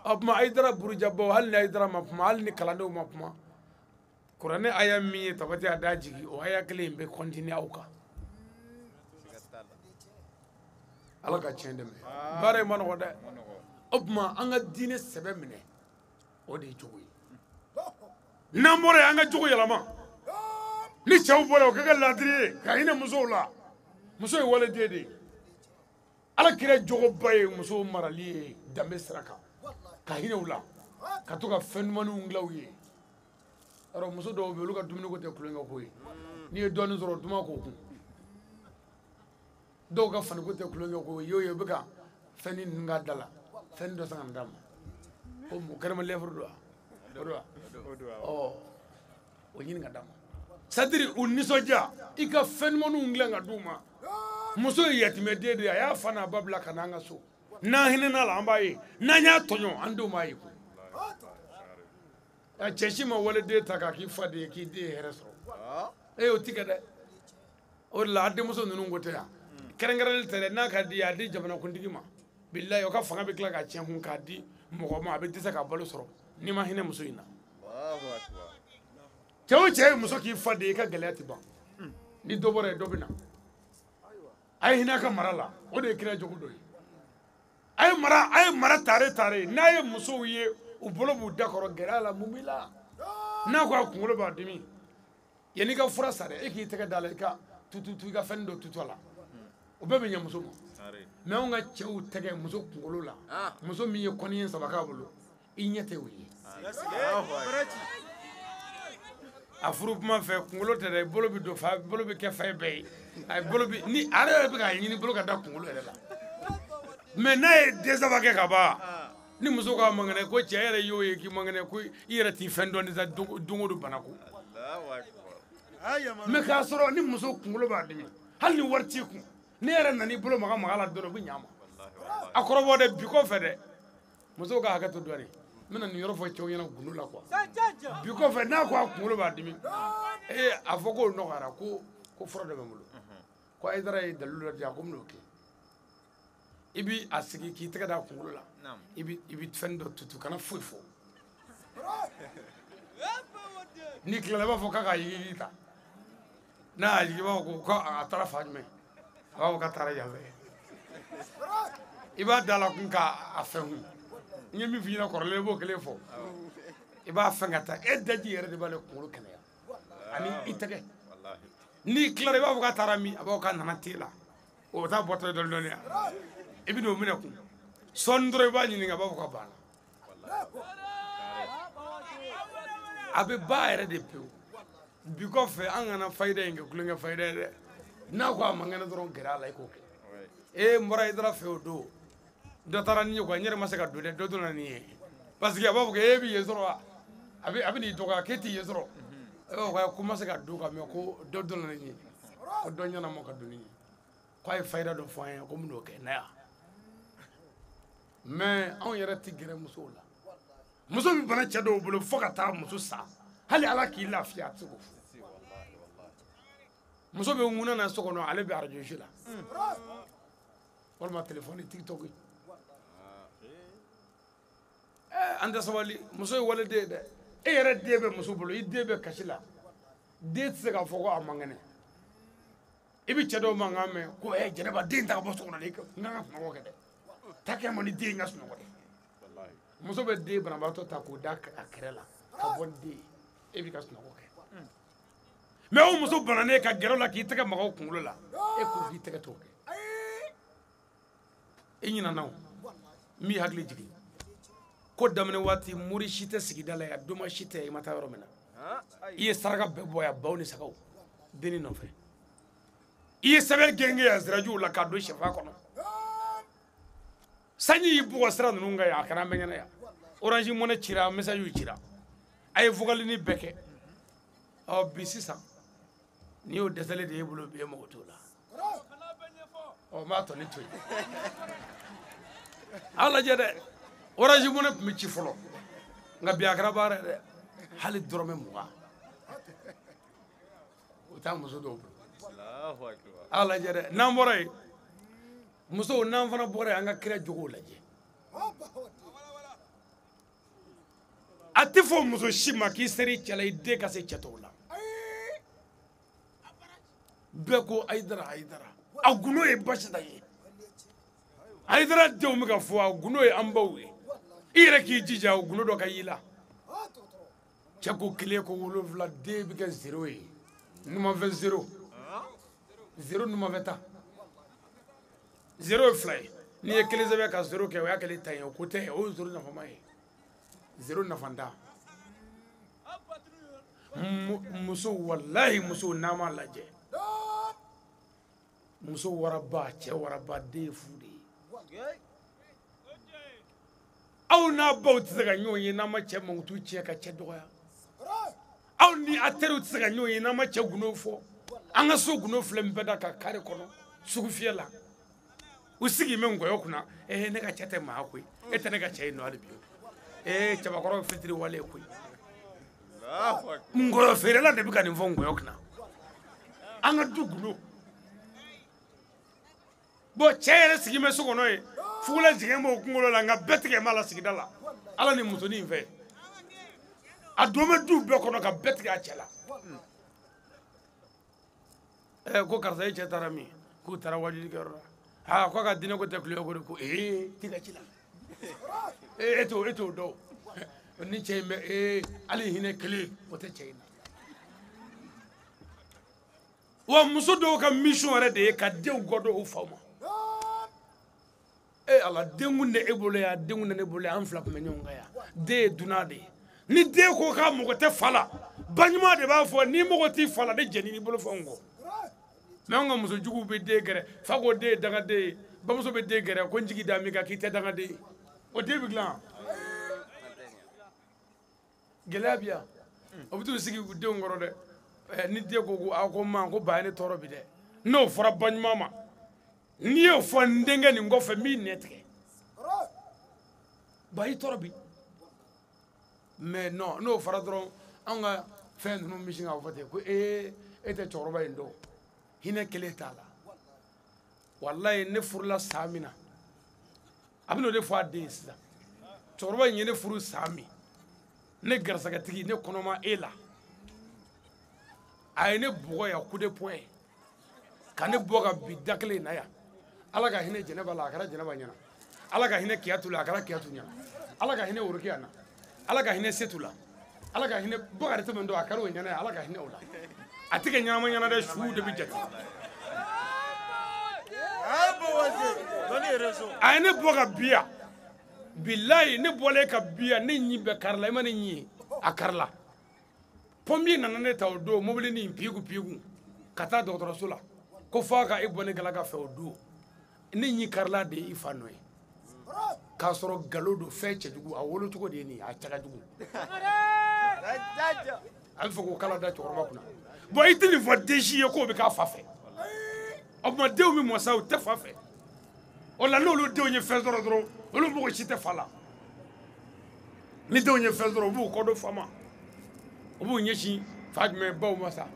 o tuma Hayidara burujabaw hali ni Hayidara ma kuma hali ni kalandenw ma kuma kuranɛ aya min ye tabati ada jigin o aya kelen in bɛ continuer aw kan Ala ka tiɲɛ dɛmɛ baara in ma nɔgɔ dɛ o tuma an ka diinɛ sɛbɛ minɛ o de ye jogo ye n'an bɔra yen an ka jogo yɛlɛma ni cɛw bɔra yen o ka kɛ laadiri ye ka hinɛ musow la muso ye waliden de ye Ala kira jogoba ye musow marali ye danbe sira kan ka hinɛ u la ka to ka fɛn dumanniw dilan u ye yarɔ muso dɔw bɛ yen olu ka dumuniko tɛ tulonkɛ ko ye n'i ye dɔɔnin sɔrɔ duman k'o kun dɔw ka faniko tɛ tulonkɛ ko ye o ye u bɛ ka fɛnnin ninnu k'a da la fɛnnin dɔ san ka na d'a ma ko mun crème lèvre don wa o don wa ɔ o ɲini ka d'a ma c'est à dire u nisɔndiya i ka fɛn dumanniw dilan ka d'u ma muso ye yatimɛden de ye a y'a fa n'a ba bila ka na an ka so n'an hinɛna la an b'a ye n'an y'a tɔɲɔ an denw b'a ye koyi cɛ si ma waliden ta k'a k'i fa de ye k'i den ye hɛrɛ sɔrɔ ee o ti kɛ dɛ o de la a denmuso ninnu ko tɛ yan kɛrɛnkɛrɛnli tɛ dɛ n'a ka di ye a di jamanakuntigi ma bilayi o ka fanga bɛ tila ka tiɲɛ kun k'a di mɔgɔ ma a bɛ dɛsɛ ka balo sɔrɔ n'i ma hinɛ muso in na cɛ o cɛ ye muso k'i fa de ye i ka gɛlɛya ti ban ni dɔ bɔra yen dɔ bɛ na a ye hinɛ a ka mara la o de ye kira jogo dɔ ye a ye mara tare tare n'a ye musow ye u bolo b'u da kɔrɔ gɛrɛ a la mun b'i la n'a ko a kunkolo b'a dimi yanni i ka fura san dɛ e k'i tɛgɛ da la i ka tututu i ka fɛn dɔ tutu a la o bɛɛ bɛ ɲɛ muso ma mɛ anw ka cɛw tɛgɛ muso kunkolo la muso min ye kɔnni saba k'a bolo i ɲɛ tɛ o ye a furu kuma fɛ kunkolo tɛ dɛ bolo bɛ don fa bolo bɛ kɛ fɛn bɛɛ ye a bolo bɛ ni ale yɛrɛ bɛ k'a ɲini bolo ka da kunkolo yɛrɛ la mɛ n'a ye den saba kɛ ka ban ni muso k'a man kɛnɛ ko cɛ yɛrɛ y'o ye k'i man kɛnɛ ko i yɛrɛ t'i fɛn dɔn sa don o don bana ko mɛ k'a sɔrɔ ni muso kunkolo b'a dimi hali ni wari t'i kun ne yɛrɛ nan'i bolo maga maga la dɔrɔn o bɛ ɲ'a ma a kɔrɔbɔ dɛ bi kɔfɛ dɛ musow ka hakɛ to dɔɔnin n bɛna nin yɔrɔ fɔ cɛw ɲɛna gundo la quoi bi kɔfɛ n'a ko a kunkolo b'a dimi ee a fɔ k'o nɔgɔyara ko fura dɔ bɛ n bolo ko Hayidara ye dalilu dɔ di yan ko n bɛn'o kɛ i bi a sigi k'i tɛgɛ da kunkolo la i bi fɛn dɔ tutu kana foyi fɔ n'i tilala i b'a fɔ k'a ka yigiyigi ta n'a y'a yigi i b'a fɔ ko a taara fan jumɛn a b'a fɔ k'a taara yan fɛ i b'a da la kun k'a fɛn kun n ye min f'i ɲɛna kɔrɔlen i b'o kelen fɔ i b'a fɛn ka taa e daji yɛrɛ de b'ale kunkolo kɛnɛya ani i tɛgɛ n'i tilara i b'a fɔ k'a taara min a b'a fɔ k'a nana te la o bɛ taa bɔtɔ dɔɔni dɔɔni yan i bɛ n'o minɛ kun sɔɔni dɔrɔn i b'a ɲininka a b'a fɔ k'a banna a bɛ ba yɛrɛ de pewu bi kɔfɛ an kana fayida in kɛ tulonkɛ fayida ye dɛ n'a ko a man kɛnɛ dɔrɔn gɛrɛ a la i k'o kɛ ee n bɔra Hayidara fɛ o don dɔ taara ni ye quoi n yɛrɛ ma se ka don dɛ dɔ donna ni ye parce que a b'a fɔ k'e bɛ yen sɔrɔ wa a bɛ n'i dɔgɔya k'e tɛ yen sɔrɔ e b'a fɔ ko n ma se ka don ka mɛn ko dɔ donna ni ye ko dɔ ɲɛnama ka don ni ye k'a ye fayida dɔ fɔ an ye ko n bɛn'o kɛ na yan mais anw yɛrɛ tɛ gɛrɛ musow la muso bɛ bana cɛ dɔw bolo fo ka taa muso sa hali ala k'i lafiya a tɛ se k'o fɔ muso bɛ ŋuna na so kɔnɔ ale bɛ arajo la walima telefɔni tiktok an tɛ sabali muso ye waliden ye dɛ e yɛrɛ den bɛ muso bolo i den bɛ kasi la den tɛ se k'a fɔ ko a man kɛnɛ i bɛ cɛ dɔw mankan mɛn ko jɛnɛba den ta ka bɔ so kɔnɔ dɛ n kan ka sunɔgɔ kɛ dɛ ta kɛ ma ni den ka sunɔgɔ dɛ muso bɛ den banabaatɔ ta k'o da a kɛrɛ la ka bɔ ni den ye e b'i ka sunɔgɔ kɛ mɛ o muso bananen ka gɛrɛ o la k'i tɛgɛ maga o kunkolo la e ko k'i tɛgɛ t'o kɛ e ɲinana o n b'i hakili jigin ko daminɛ waati mori si tɛ sigida la yan doma si tɛ i ma taa yɔrɔ min na i ye saraka bɛɛ bɔ yan baw ni sagaw denni nɔfɛ i ye sɛbɛn genge yan sirajuw la k'a don sɛfa kɔnɔ sanji y'i bugɔ sira ninnu kan yan a kɛra an bɛɛ ɲɛna yan orange money cira message cira a ye vocalini bɛɛ kɛ ɔ bi sisan n'i y'o dɛsɛlen de y'e bolo bi e mago t'o la ɔ n b'a tɔ ni to yen a lajɛ dɛ orange money tun bɛ ci fɔlɔ nka bi a kɛra baara ye dɛ hali dɔrɔmɛ 20 o t'a muso dɔw bolo. A lajɛ dɛ, n'an bɔra yen, musow n'an fana bɔra yen, an ka kira jogow lajɛ. A tɛ fɔ muso si ma k'i seri cɛ la, i den ka se cɛ tɔw la. Bɛɛ ko Hayidara, Hayidara. A gundo ye Basita ye. Hayidara denw bɛ ka fɔ, a gundo ye an baw ye. I yɛrɛ k'i jija o gundo dɔ ka y'i la. Cɛ ko 1 ko 7, den bɛ kɛ 0 ye. Numanfɛ 0. 0 numanfɛ 10. 0 ye 2 ye. N'i ye 1 sɛbɛn ka 0 kɛ, o y'a kɛlen 10 ye. O ko tɛ, o ye 0 nafama ye. 0 nafanta. Muso, walahi muso n'a m'a lajɛ. Muso waraba, cɛ waraba, den ye fu de ye. Aw n'a baw tɛ se ka ɲɔgɔn ye n'a ma cɛ mankutu tiɲɛ ka cɛ dɔgɔya. Aw ni a teriw tɛ se ka ɲɔgɔn ye n'a ma cɛ gundo fɔ. An ka so gundo filɛ bɛɛ da ka kare kɔnɔ sugu fiyɛ la. U sigi bɛ nkɔyɔ kunna, ne ka cɛ tɛ maa koyi, e tɛ ne ka cɛ ye nɔ hali bi. Cɛbakɔrɔ fitiri wale koyi. Nkɔyɔ feerela de bɛ ka nin fɔ nkɔyɔ kunna. An ka du gundo. Bon, cɛ yɛrɛ sigi bɛ so kɔnɔ yen, fugula jigin b'o kunkolo la, nka bɛɛ tigɛ b'a la sigida la. Ala ni musonin in fɛ. A don bɛ du bɛɛ kɔnɔ ka bɛɛ tigɛ a cɛ la. Ko karisa e cɛ taara min? K'u taara wajulikɛyɔrɔ la. Aa, k'a ka diinɛ ko tɛ kulonkɛ ko de, ko t'i ka ci la. E t'o dɔn. Ni cɛ in bɛ hali hinɛ kelen o tɛ cɛ in na. Wa muso dɔw ka mission yɛrɛ de ye ka denw gɔdɔ u faw ma. Ala, den kun tɛ e bolo yan, den kun tɛ ne bolo yan, an fila tun bɛ ɲɔgɔn kan yan. Den ye dunan de ye. Ni den ko k'a mago tɛ fa la, ba ɲuman de b'a fɔ n'i mago t'i fa la, ne jɛnni n'i bolo fɛnw kɔ. Mais anw ka musojuguw bɛ den gɛrɛ, fa ko den ye dangaden ye, bamuso bɛ den gɛrɛ, ko n jigi da min kan k'i tɛ dangaden ye. O den bɛ dilan. Gɛlɛya bɛ yan. O bɛ t'u sigi u denw kɔrɔ dɛ. Ni den ko ko a ko ma ko ba ye ne tɔɔrɔ bi dɛ. N'o fɔra ba ɲuman ma, n'i y'o fɔ n denkɛ nin kɔfɛ n b'i nɛ tigɛ. Ba y'i tɔɔrɔ bi. Mais non, n'o fɔra dɔrɔn anw ka fɛn ninnu bɛ sin k'a fɔ ten ko e tɛ cɛkɔrɔba in dɔn. Hinɛ kelen t'a la. Walayi ne furula san min na, a bɛn'o de fɔ a den ye sisan. Cɛkɔrɔba in ye ne furu san min, ne garisɛgɛtigi, ne kɔnɔma e la. A ye ne bugɔ yan coup de poing ka ne bɔ ka bin da kelen in na yan. Ala ka hinɛ Jɛnɛba la, a kɛra Jɛnɛba ɲɛna. Ala ka hinɛ Kiyatu la, a kɛra Kiyatu ɲɛna. Ala ka hinɛ Worokiya na, Ala ka hinɛ Setu la, Ala ka hinɛ Bakari tɛmɛn don, a kɛra o ɲɛna ye, Ala ka hinɛ o la. A tɛ kɛ ɲɛnama ɲɛna dɛ, su de bɛ jate. A ye ne bɔ ka bin yan. Bilayi ne bɔlen ka bin yan, ne ɲin bɛɛ karila, i ma ne ɲin ye, a karila. Pompier nana ne ta o don, mobili ni pigu pigu ka taa dɔgɔtɔrɔso la. Ko f'a ka e bɔ ne galaka fɛ o don. Ne ɲin karila de ye i fa nɔ ye. K'a sɔrɔ nkalon don, fɛn cɛjugu, a wolocogo de ye nin ye, a cɛ ka jugu. A bɛ fɛ k'o kala da cɛkɔrɔba kunna. Bon, i tɛ nin fɔ den si ye k'o bɛ k'a fa fɛ. O tuma denw bɛ mɔ sa, u tɛ fa fɛ. O la n'olu denw ye fɛn sɔrɔ dɔrɔn, olu mɔgɔ si tɛ fa la. Ni denw ye fɛn sɔrɔ, u b'u kɔ don fa ma. U b'u ɲɛsin fa jumɛn baw ma sa.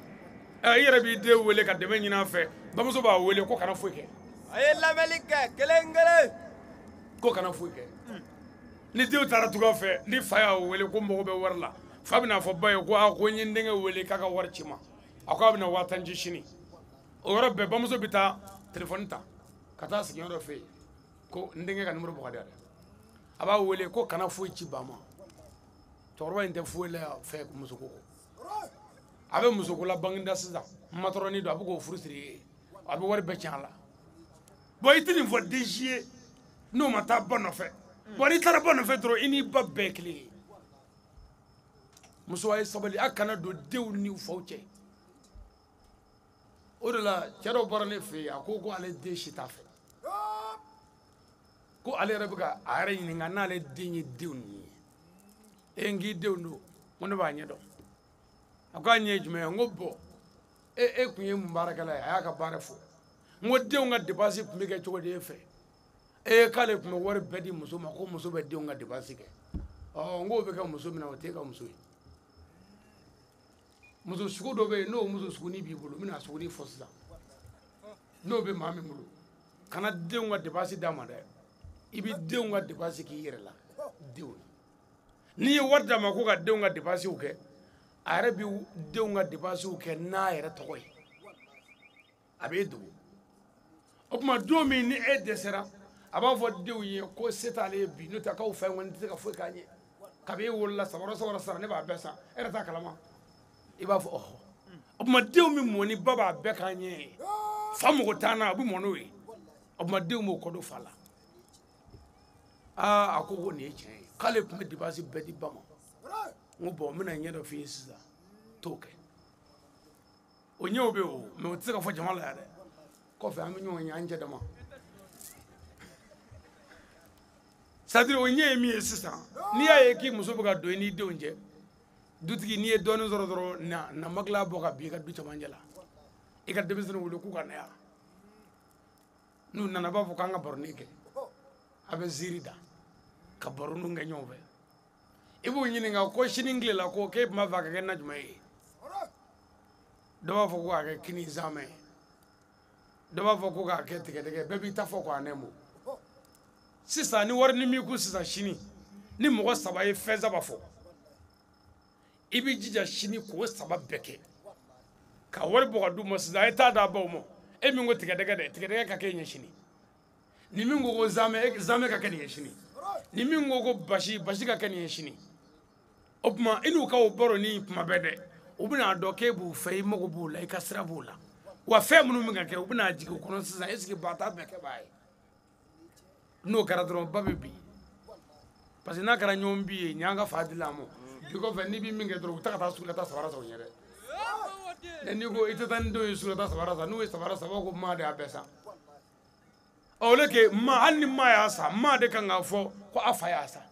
I yɛrɛ b'i den wele ka dɛmɛ ɲini a fɛ, bamuso b'a wele ko kana foyi kɛ. A ye lamɛnni kɛ kelen kelen. Ko kana foyi kɛ. Ni denw taara tuga fɛ, ni fa y'a wele ko mago bɛ wari la, fa bɛna fɔ ba ye ko a ko n ye n denkɛ wele k'a ka wari ci ma. A ko a bɛna 10,000 ci sini. O yɔrɔ bɛɛ bamuso bɛ taa telefɔni ta ka taa sigiyɔrɔ dɔ fɛ yen ko n denkɛ ka numéro bɔ ka di yan dɛ. A b'a wele ko kana foyi ci ba ma. Cɛkɔrɔba in tɛ foyi la fɛ musoko kɔ. A bɛ musoko la Baginda sisan, matɔrɔni don, a bɛ k'o furu siri ye, a bɛ wari bɛɛ tiɲɛ a la. Bon, i tɛ nin fɔ den si ye n'o ma taa ba nɔfɛ. Bon, n'i taara ba nɔfɛ dɔrɔn, i n'i ba bɛɛ ye kelen ye. Muso a ye sabali, a kana don denw ni faw cɛ. O de la cɛ dɔ bɔra ne fɛ yen, a ko ko ale den si t'a fɛ. Ko ale yɛrɛ bɛ ka a yɛrɛ ɲininka n'ale den ye denw ye. E n k'i denw don, ko ne b'a ɲɛ dɔn. A ko a ɲɛ ye jumɛn ye? N ko bɔn, e kun ye mun baarakɛla ye? A y'a ka baara fɔ. N ko denw ka dépense tun bɛ kɛ cogo di e fɛ? E k'ale tun bɛ wari bɛɛ di muso ma, ko muso bɛ denw ka dépense kɛ. Ɔ n k'o bɛ kɛ muso min na, o t'e ka muso ye. Muso sugu dɔ bɛ yen, n'o muso suguni b'i bolo, n bɛna suguni fɔ sisan. N'o bɛ maa min bolo, kana denw ka dépense d'a ma dɛ. I bɛ denw ka dépense k'i yɛrɛ la, denw. N'i ye wari d'a ma ko ka denw ka dépense kɛ, a yɛrɛ bɛ denw ka dépense kɛ n'a yɛrɛ tɔgɔ ye. A b'e dogo. O tuma don min ni e dɛsɛra, a b'a fɔ denw ye ko se t'ale ye bi, n'o tɛ k'aw fa in kɔni tɛ se ka foyi k'an ye. Kabi e wolola sabara sabara sara ne b'a bɛɛ san, e yɛrɛ t'a kalama. I b'a fɔ ɔhɔ. O tuma denw bɛ mɔ ni ba b'a bɛɛ k'an ɲɛ ye. Fa mɔgɔ t'an na, a bɛ mɔ n'o ye. O tuma denw b'o kɔ don fa la. Aa, a ko nin ye tiɲɛ ye. K'ale tun bɛ dépense bɛɛ di ba ma. N ko bɔn, n bɛna ɲɛ dɔ f'i ye sisan, t'o kɛ. O ɲɛw bɛ yen o, mɛ o tɛ se ka fɔ jama la yan dɛ. Kɔfɛ an bɛ ɲɔgɔn ye an cɛ dama. C'est-à-dire o ɲɛ ye min ye sisan, n'i y'a ye k'i muso bɛ ka don i n'i denw cɛ, dutigi n'i ye dɔɔnin sɔrɔ dɔrɔn, na makila bɔ ka bin i ka du cɛmancɛ la. I ka denmisɛnninw wele k'u ka na yan. N'u nana, a b'a fɔ k'an ka baronin kɛ. A bɛ ziiri da ka baroninw kɛ ɲɔgɔn fɛ. I b'u ɲininka ko sini tilela ko k'e tun b'a fɛ a ka kɛ na jumɛn ye? Dɔ b'a fɔ ko k'a kɛ kini zamɛ ye. Dɔ b'a fɔ ko k'a kɛ tigɛdɛgɛ. Bɛɛ b'i ta fɔ quoi en un mot. Sisan ni wari ni m'i kun sisan sini, ni mɔgɔ saba ye fɛn saba fɔ, i b'i jija sini k'o saba bɛɛ kɛ. Ka wari bɔ ka d'u ma sisan, a ye taa d'a baw ma. E min ko tigɛdɛgɛ dɛ, tigɛdɛgɛ ka kɛ e ɲɛ sini. Ni min ko ko zamɛ, zamɛ ka kɛ nin ye sini. Ni min ko ko basi, basi ka kɛ nin ye sini. O tuma i n'u ka o baro ni kuma bɛɛ dɛ, u bɛna dɔn k'e b'u fɛ, i mago b'u la, i ka sira b'u la. Wa fɛn minnu bɛ ka kɛ, u bɛna jigin o kɔnɔ sisan, est ce que ba t'a bɛɛ kɛ baa ye? N'o kɛra dɔrɔn ba bɛ bin. Parce que n'a kɛra ɲɔgɔn bi ye, ɲ'an ka fa di la ma. Bi kɔfɛ n'i bɛ min kɛ dɔrɔn, u ta ka taa sugu la taa sabara san u ɲɛ dɛ. N'i ko i tɛ taa ni denw ye sugu la taa sabara san, n'u ye sabara san, u b'a fɔ ko maa de y'a bɛɛ san. Ɔ o le ke ma, hali ni maa y'a san, maa de kan k'a fɔ ko a fa y'a san.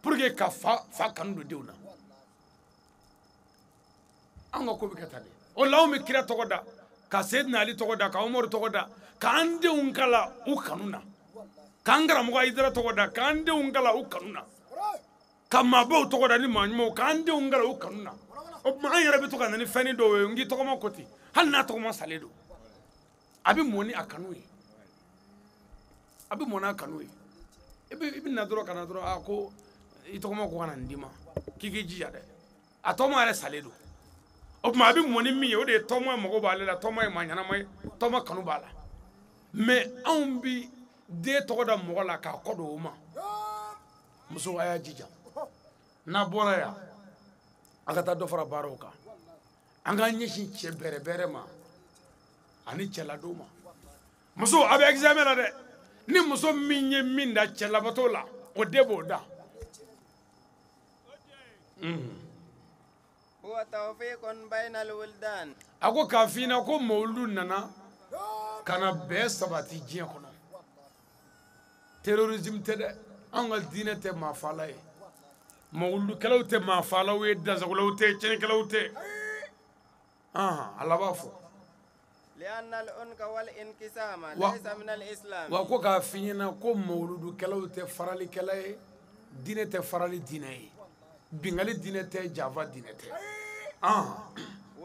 Pour que ka fa kanu don denw na. An ka ko bɛ kɛ tan de. O la anw bɛ kira tɔgɔ da, ka Seydina Ali tɔgɔ da, ka Umaru tɔgɔ da, k'an denw kala u kanu na. K'an karamɔgɔ Ayidara tɔgɔ da, k'an denw kala u kanu na. Ka maabaw tɔgɔ da ni maa ɲumanw, k'an denw kala u kanu na. O tuma an yɛrɛ bɛ to ka na ni fɛnnin dɔw ye, n k'i tɔgɔma ko ten, hali n'a tɔgɔma salen don. A bɛ mɔ ni a kanu ye. A bɛ mɔ n'a kanu ye. I bɛ na dɔrɔn ka na dɔrɔn, a ko i tɔgɔma ko ka na nin d'i ma, k'i k'i jija dɛ. A tɔgɔma yɛrɛ salen don. O tuma a bɛ mɔ ni min ye, o de ye tɔgɔma mago b'ale la, tɔgɔma ye maa ɲɛnama ye, tɔgɔma kanu b'a la. Mais anw bi den tɔgɔ da mɔgɔ la k'a kɔ don o ma. Muso a y'a jija. N'a bɔra yan, a ka taa dɔ fara baaraw kan. An k'an ɲɛsin cɛ bɛrɛbɛrɛ ma ani cɛladon ma. Muso a bɛ examen la dɛ. Ni muso min ye min da cɛ labato la, o den b'o da. A ko k'a f'i ɲɛna ko mawuludu nana ka na bɛn sabati diɲɛ kɔnɔ. Terrorisme tɛ dɛ, anw ka diinɛ tɛ maafala ye. Mawuludukɛlaw tɛ maafalaw ye, dansagolaw tɛ, tiɲɛnikɛlaw tɛ. A laban fɔ. Wa ko k'a f'i ɲɛna ko mawuludukɛlaw tɛ faralikɛla ye, diinɛ tɛ farali diinɛ ye, bingali diinɛ tɛ, janfa diinɛ tɛ.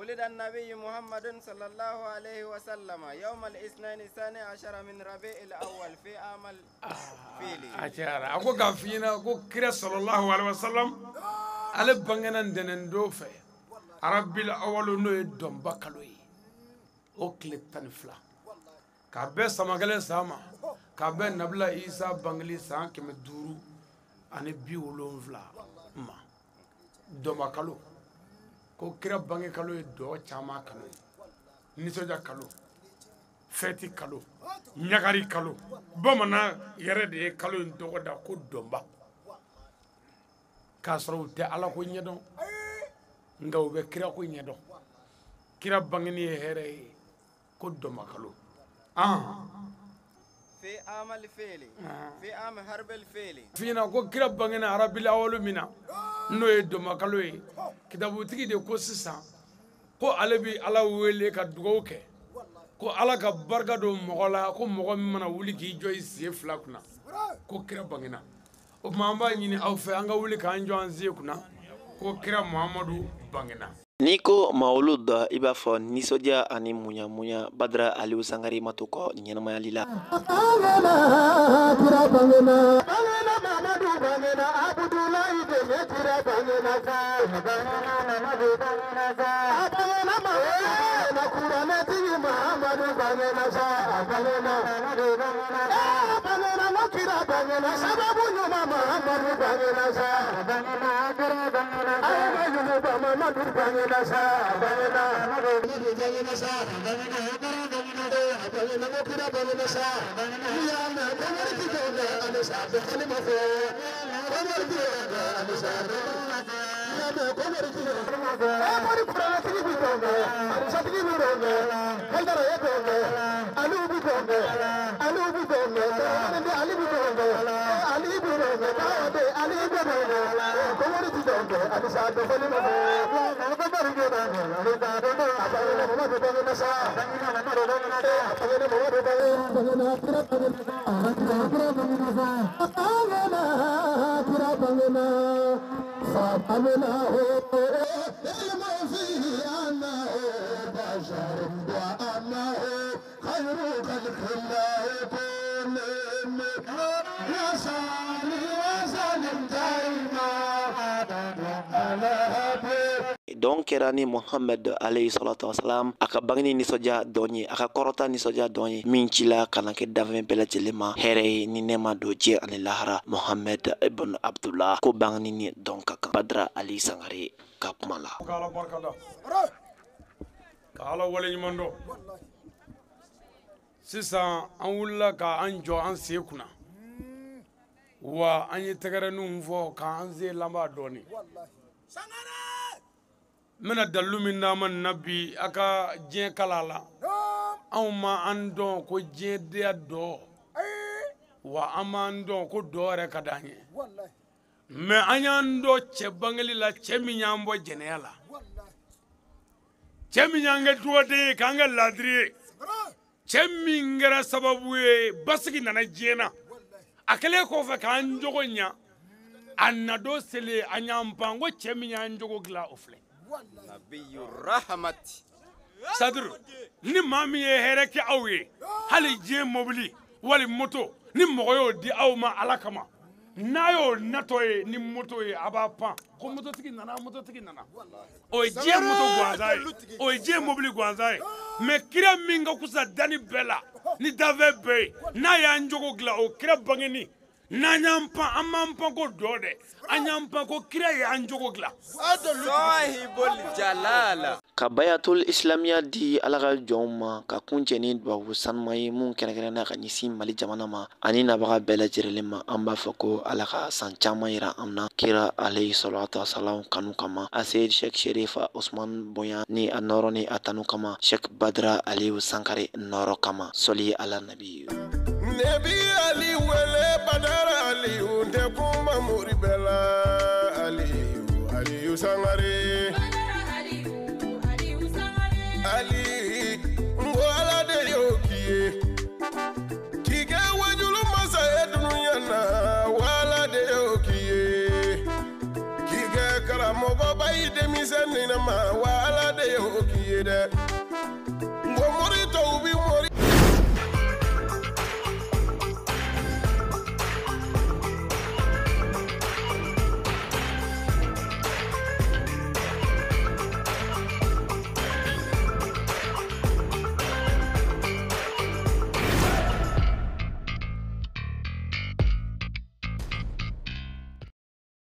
ولد النبي محمد صلى الله عليه وسلم يوم الاثنين الثاني عشر من ربيع الأول في عام الفيل. A ko k'a f'i ɲɛna ko kira sallallahu alaihi wasallam ale bangena ntɛnɛn don fɛ, Rabil awal n'o ye dɔnba kalo ye, o tile 12, k'a bɛn sama kelen san ma, k'a bɛn Nabila Isa bangeli san 570 ma, dɔnba kalo. Ko kira bange kalo ye dɔ caman kalo ye, nisɔndiya kalo, fɛti kalo, ɲagari kalo. Bamanan yɛrɛ de ye kalo in tɔgɔ da ko dɔnba, k'a sɔrɔ u tɛ Ala ko ɲɛdɔn, nka u bɛ kira ko ɲɛdɔn. Kira bangeni ye hɛrɛ ye ko dɔnba kalo. Fina ko kira bangena Rabil awal min na, n'o ye dɔnba kalo ye, kitabutigi de ko sisan ko ale bi Ala wele ka dugawu kɛ, ko Ala ka barika don mɔgɔ la, ko mɔgɔ min mana wuli k'i jɔ i sen fila kunna, ko kira bangena. O tuma an b'a ɲini aw fɛ, an ka wuli k'an jɔ an sen kunna, ko kira Muhamadu bangena. N'i ko Mawulud i b'a fɔ nisɔndiya ani munya munya Badara Aliyu Sangare ma to kɔ ɲɛnamayali la. Dɔn kɛra ni Muhamɛd alayhi salatu wasalam a ka bangeni nisɔndiya dɔn ye, a ka kɔrɔta nisɔndiya dɔn ye, min cila ka na kɛ danfɛn bɛɛ lajɛlen ma hɛrɛ ye ni nɛɛma don diɲɛ ani lahara. Muhamɛd ibn Abdullah ko bangeni ni dɔn ka kan. Badara Ali Sangare ka kuma la. Ka Ala barika da, ka Ala waleɲuman dɔn. Sisan an wulila ka an jɔ an sen kunna, wa an ye tɛgɛrɛninw fɔ k'an sen laban dɔɔnin. N bɛna dalilu min d'an ma nin na bi, a ka diɲɛ kala la. Anw ma an dɔn ko diɲɛdenya dɔ, wa an m'an dɔn ko dɔ yɛrɛ ka d'an ye. Mɛ an y'an dɔn cɛ bangeli la, cɛ min y'an bɔ jɛnɛya la, cɛ min y'an kɛ dugaden ye, k'an kɛ laadiri ye, cɛ min kɛra sababu ye basigi nana diɲɛ na. A kɛlen kɔfɛ k'an jogo ɲa, a nadon selen an y'an pan ko cɛ min y'an jogo dilan o filɛ. Saduru, ni maa min ye hɛrɛ kɛ aw ye, hali diɲɛ mobili wali moto, ni mɔgɔ y'o di aw ma Ala kama, n'a y'o natɔ ye ni moto ye, a b'a pan ko mototigi nana, mototigi nana. O ye diɲɛ moto gansan ye, o ye diɲɛ mobili gansan ye. Mɛ kira min ka kusa danni bɛɛ la ni danfɛn bɛɛ ye, n'a y'an jogo dilan, o kira bangeni, n'an y'an pan, an m'an pan ko dɔ dɛ, an y'an pan ko kira ye an jogo dilan. Ka bayatul islamiya di Ala ka jɔnw ma, ka kuncɛ ni dubabu sanuma ye mun kɛrɛnkɛrɛnna ka ɲɛsin Mali jamana ma ani nabaga bɛɛ lajɛlen ma. An b'a fɔ ko Ala ka san caman yira an na kira alayhi salatu wasalam kanu kama, Aseyid Sheikh Sherifa Usman bonya ni a nɔrɔ ni a tanu kama, Sheikh Badara Aliyu Sankare nɔrɔ kama. Sɔli ala nabi. Nebi Ali wele Badara Aliyu tɛ kuma mori bɛɛ la. Aliyu Aliyu Sangare, Ali n ko Ala de y'o k'i ye, k'i kɛ wajulu masa ye dunuya na, wa Ala de y'o k'i ye, k'i kɛ karamɔgɔba ye denmisɛnnin ma, wa Ala de y'o k'i ye dɛ. N ko mori tɔw bi mori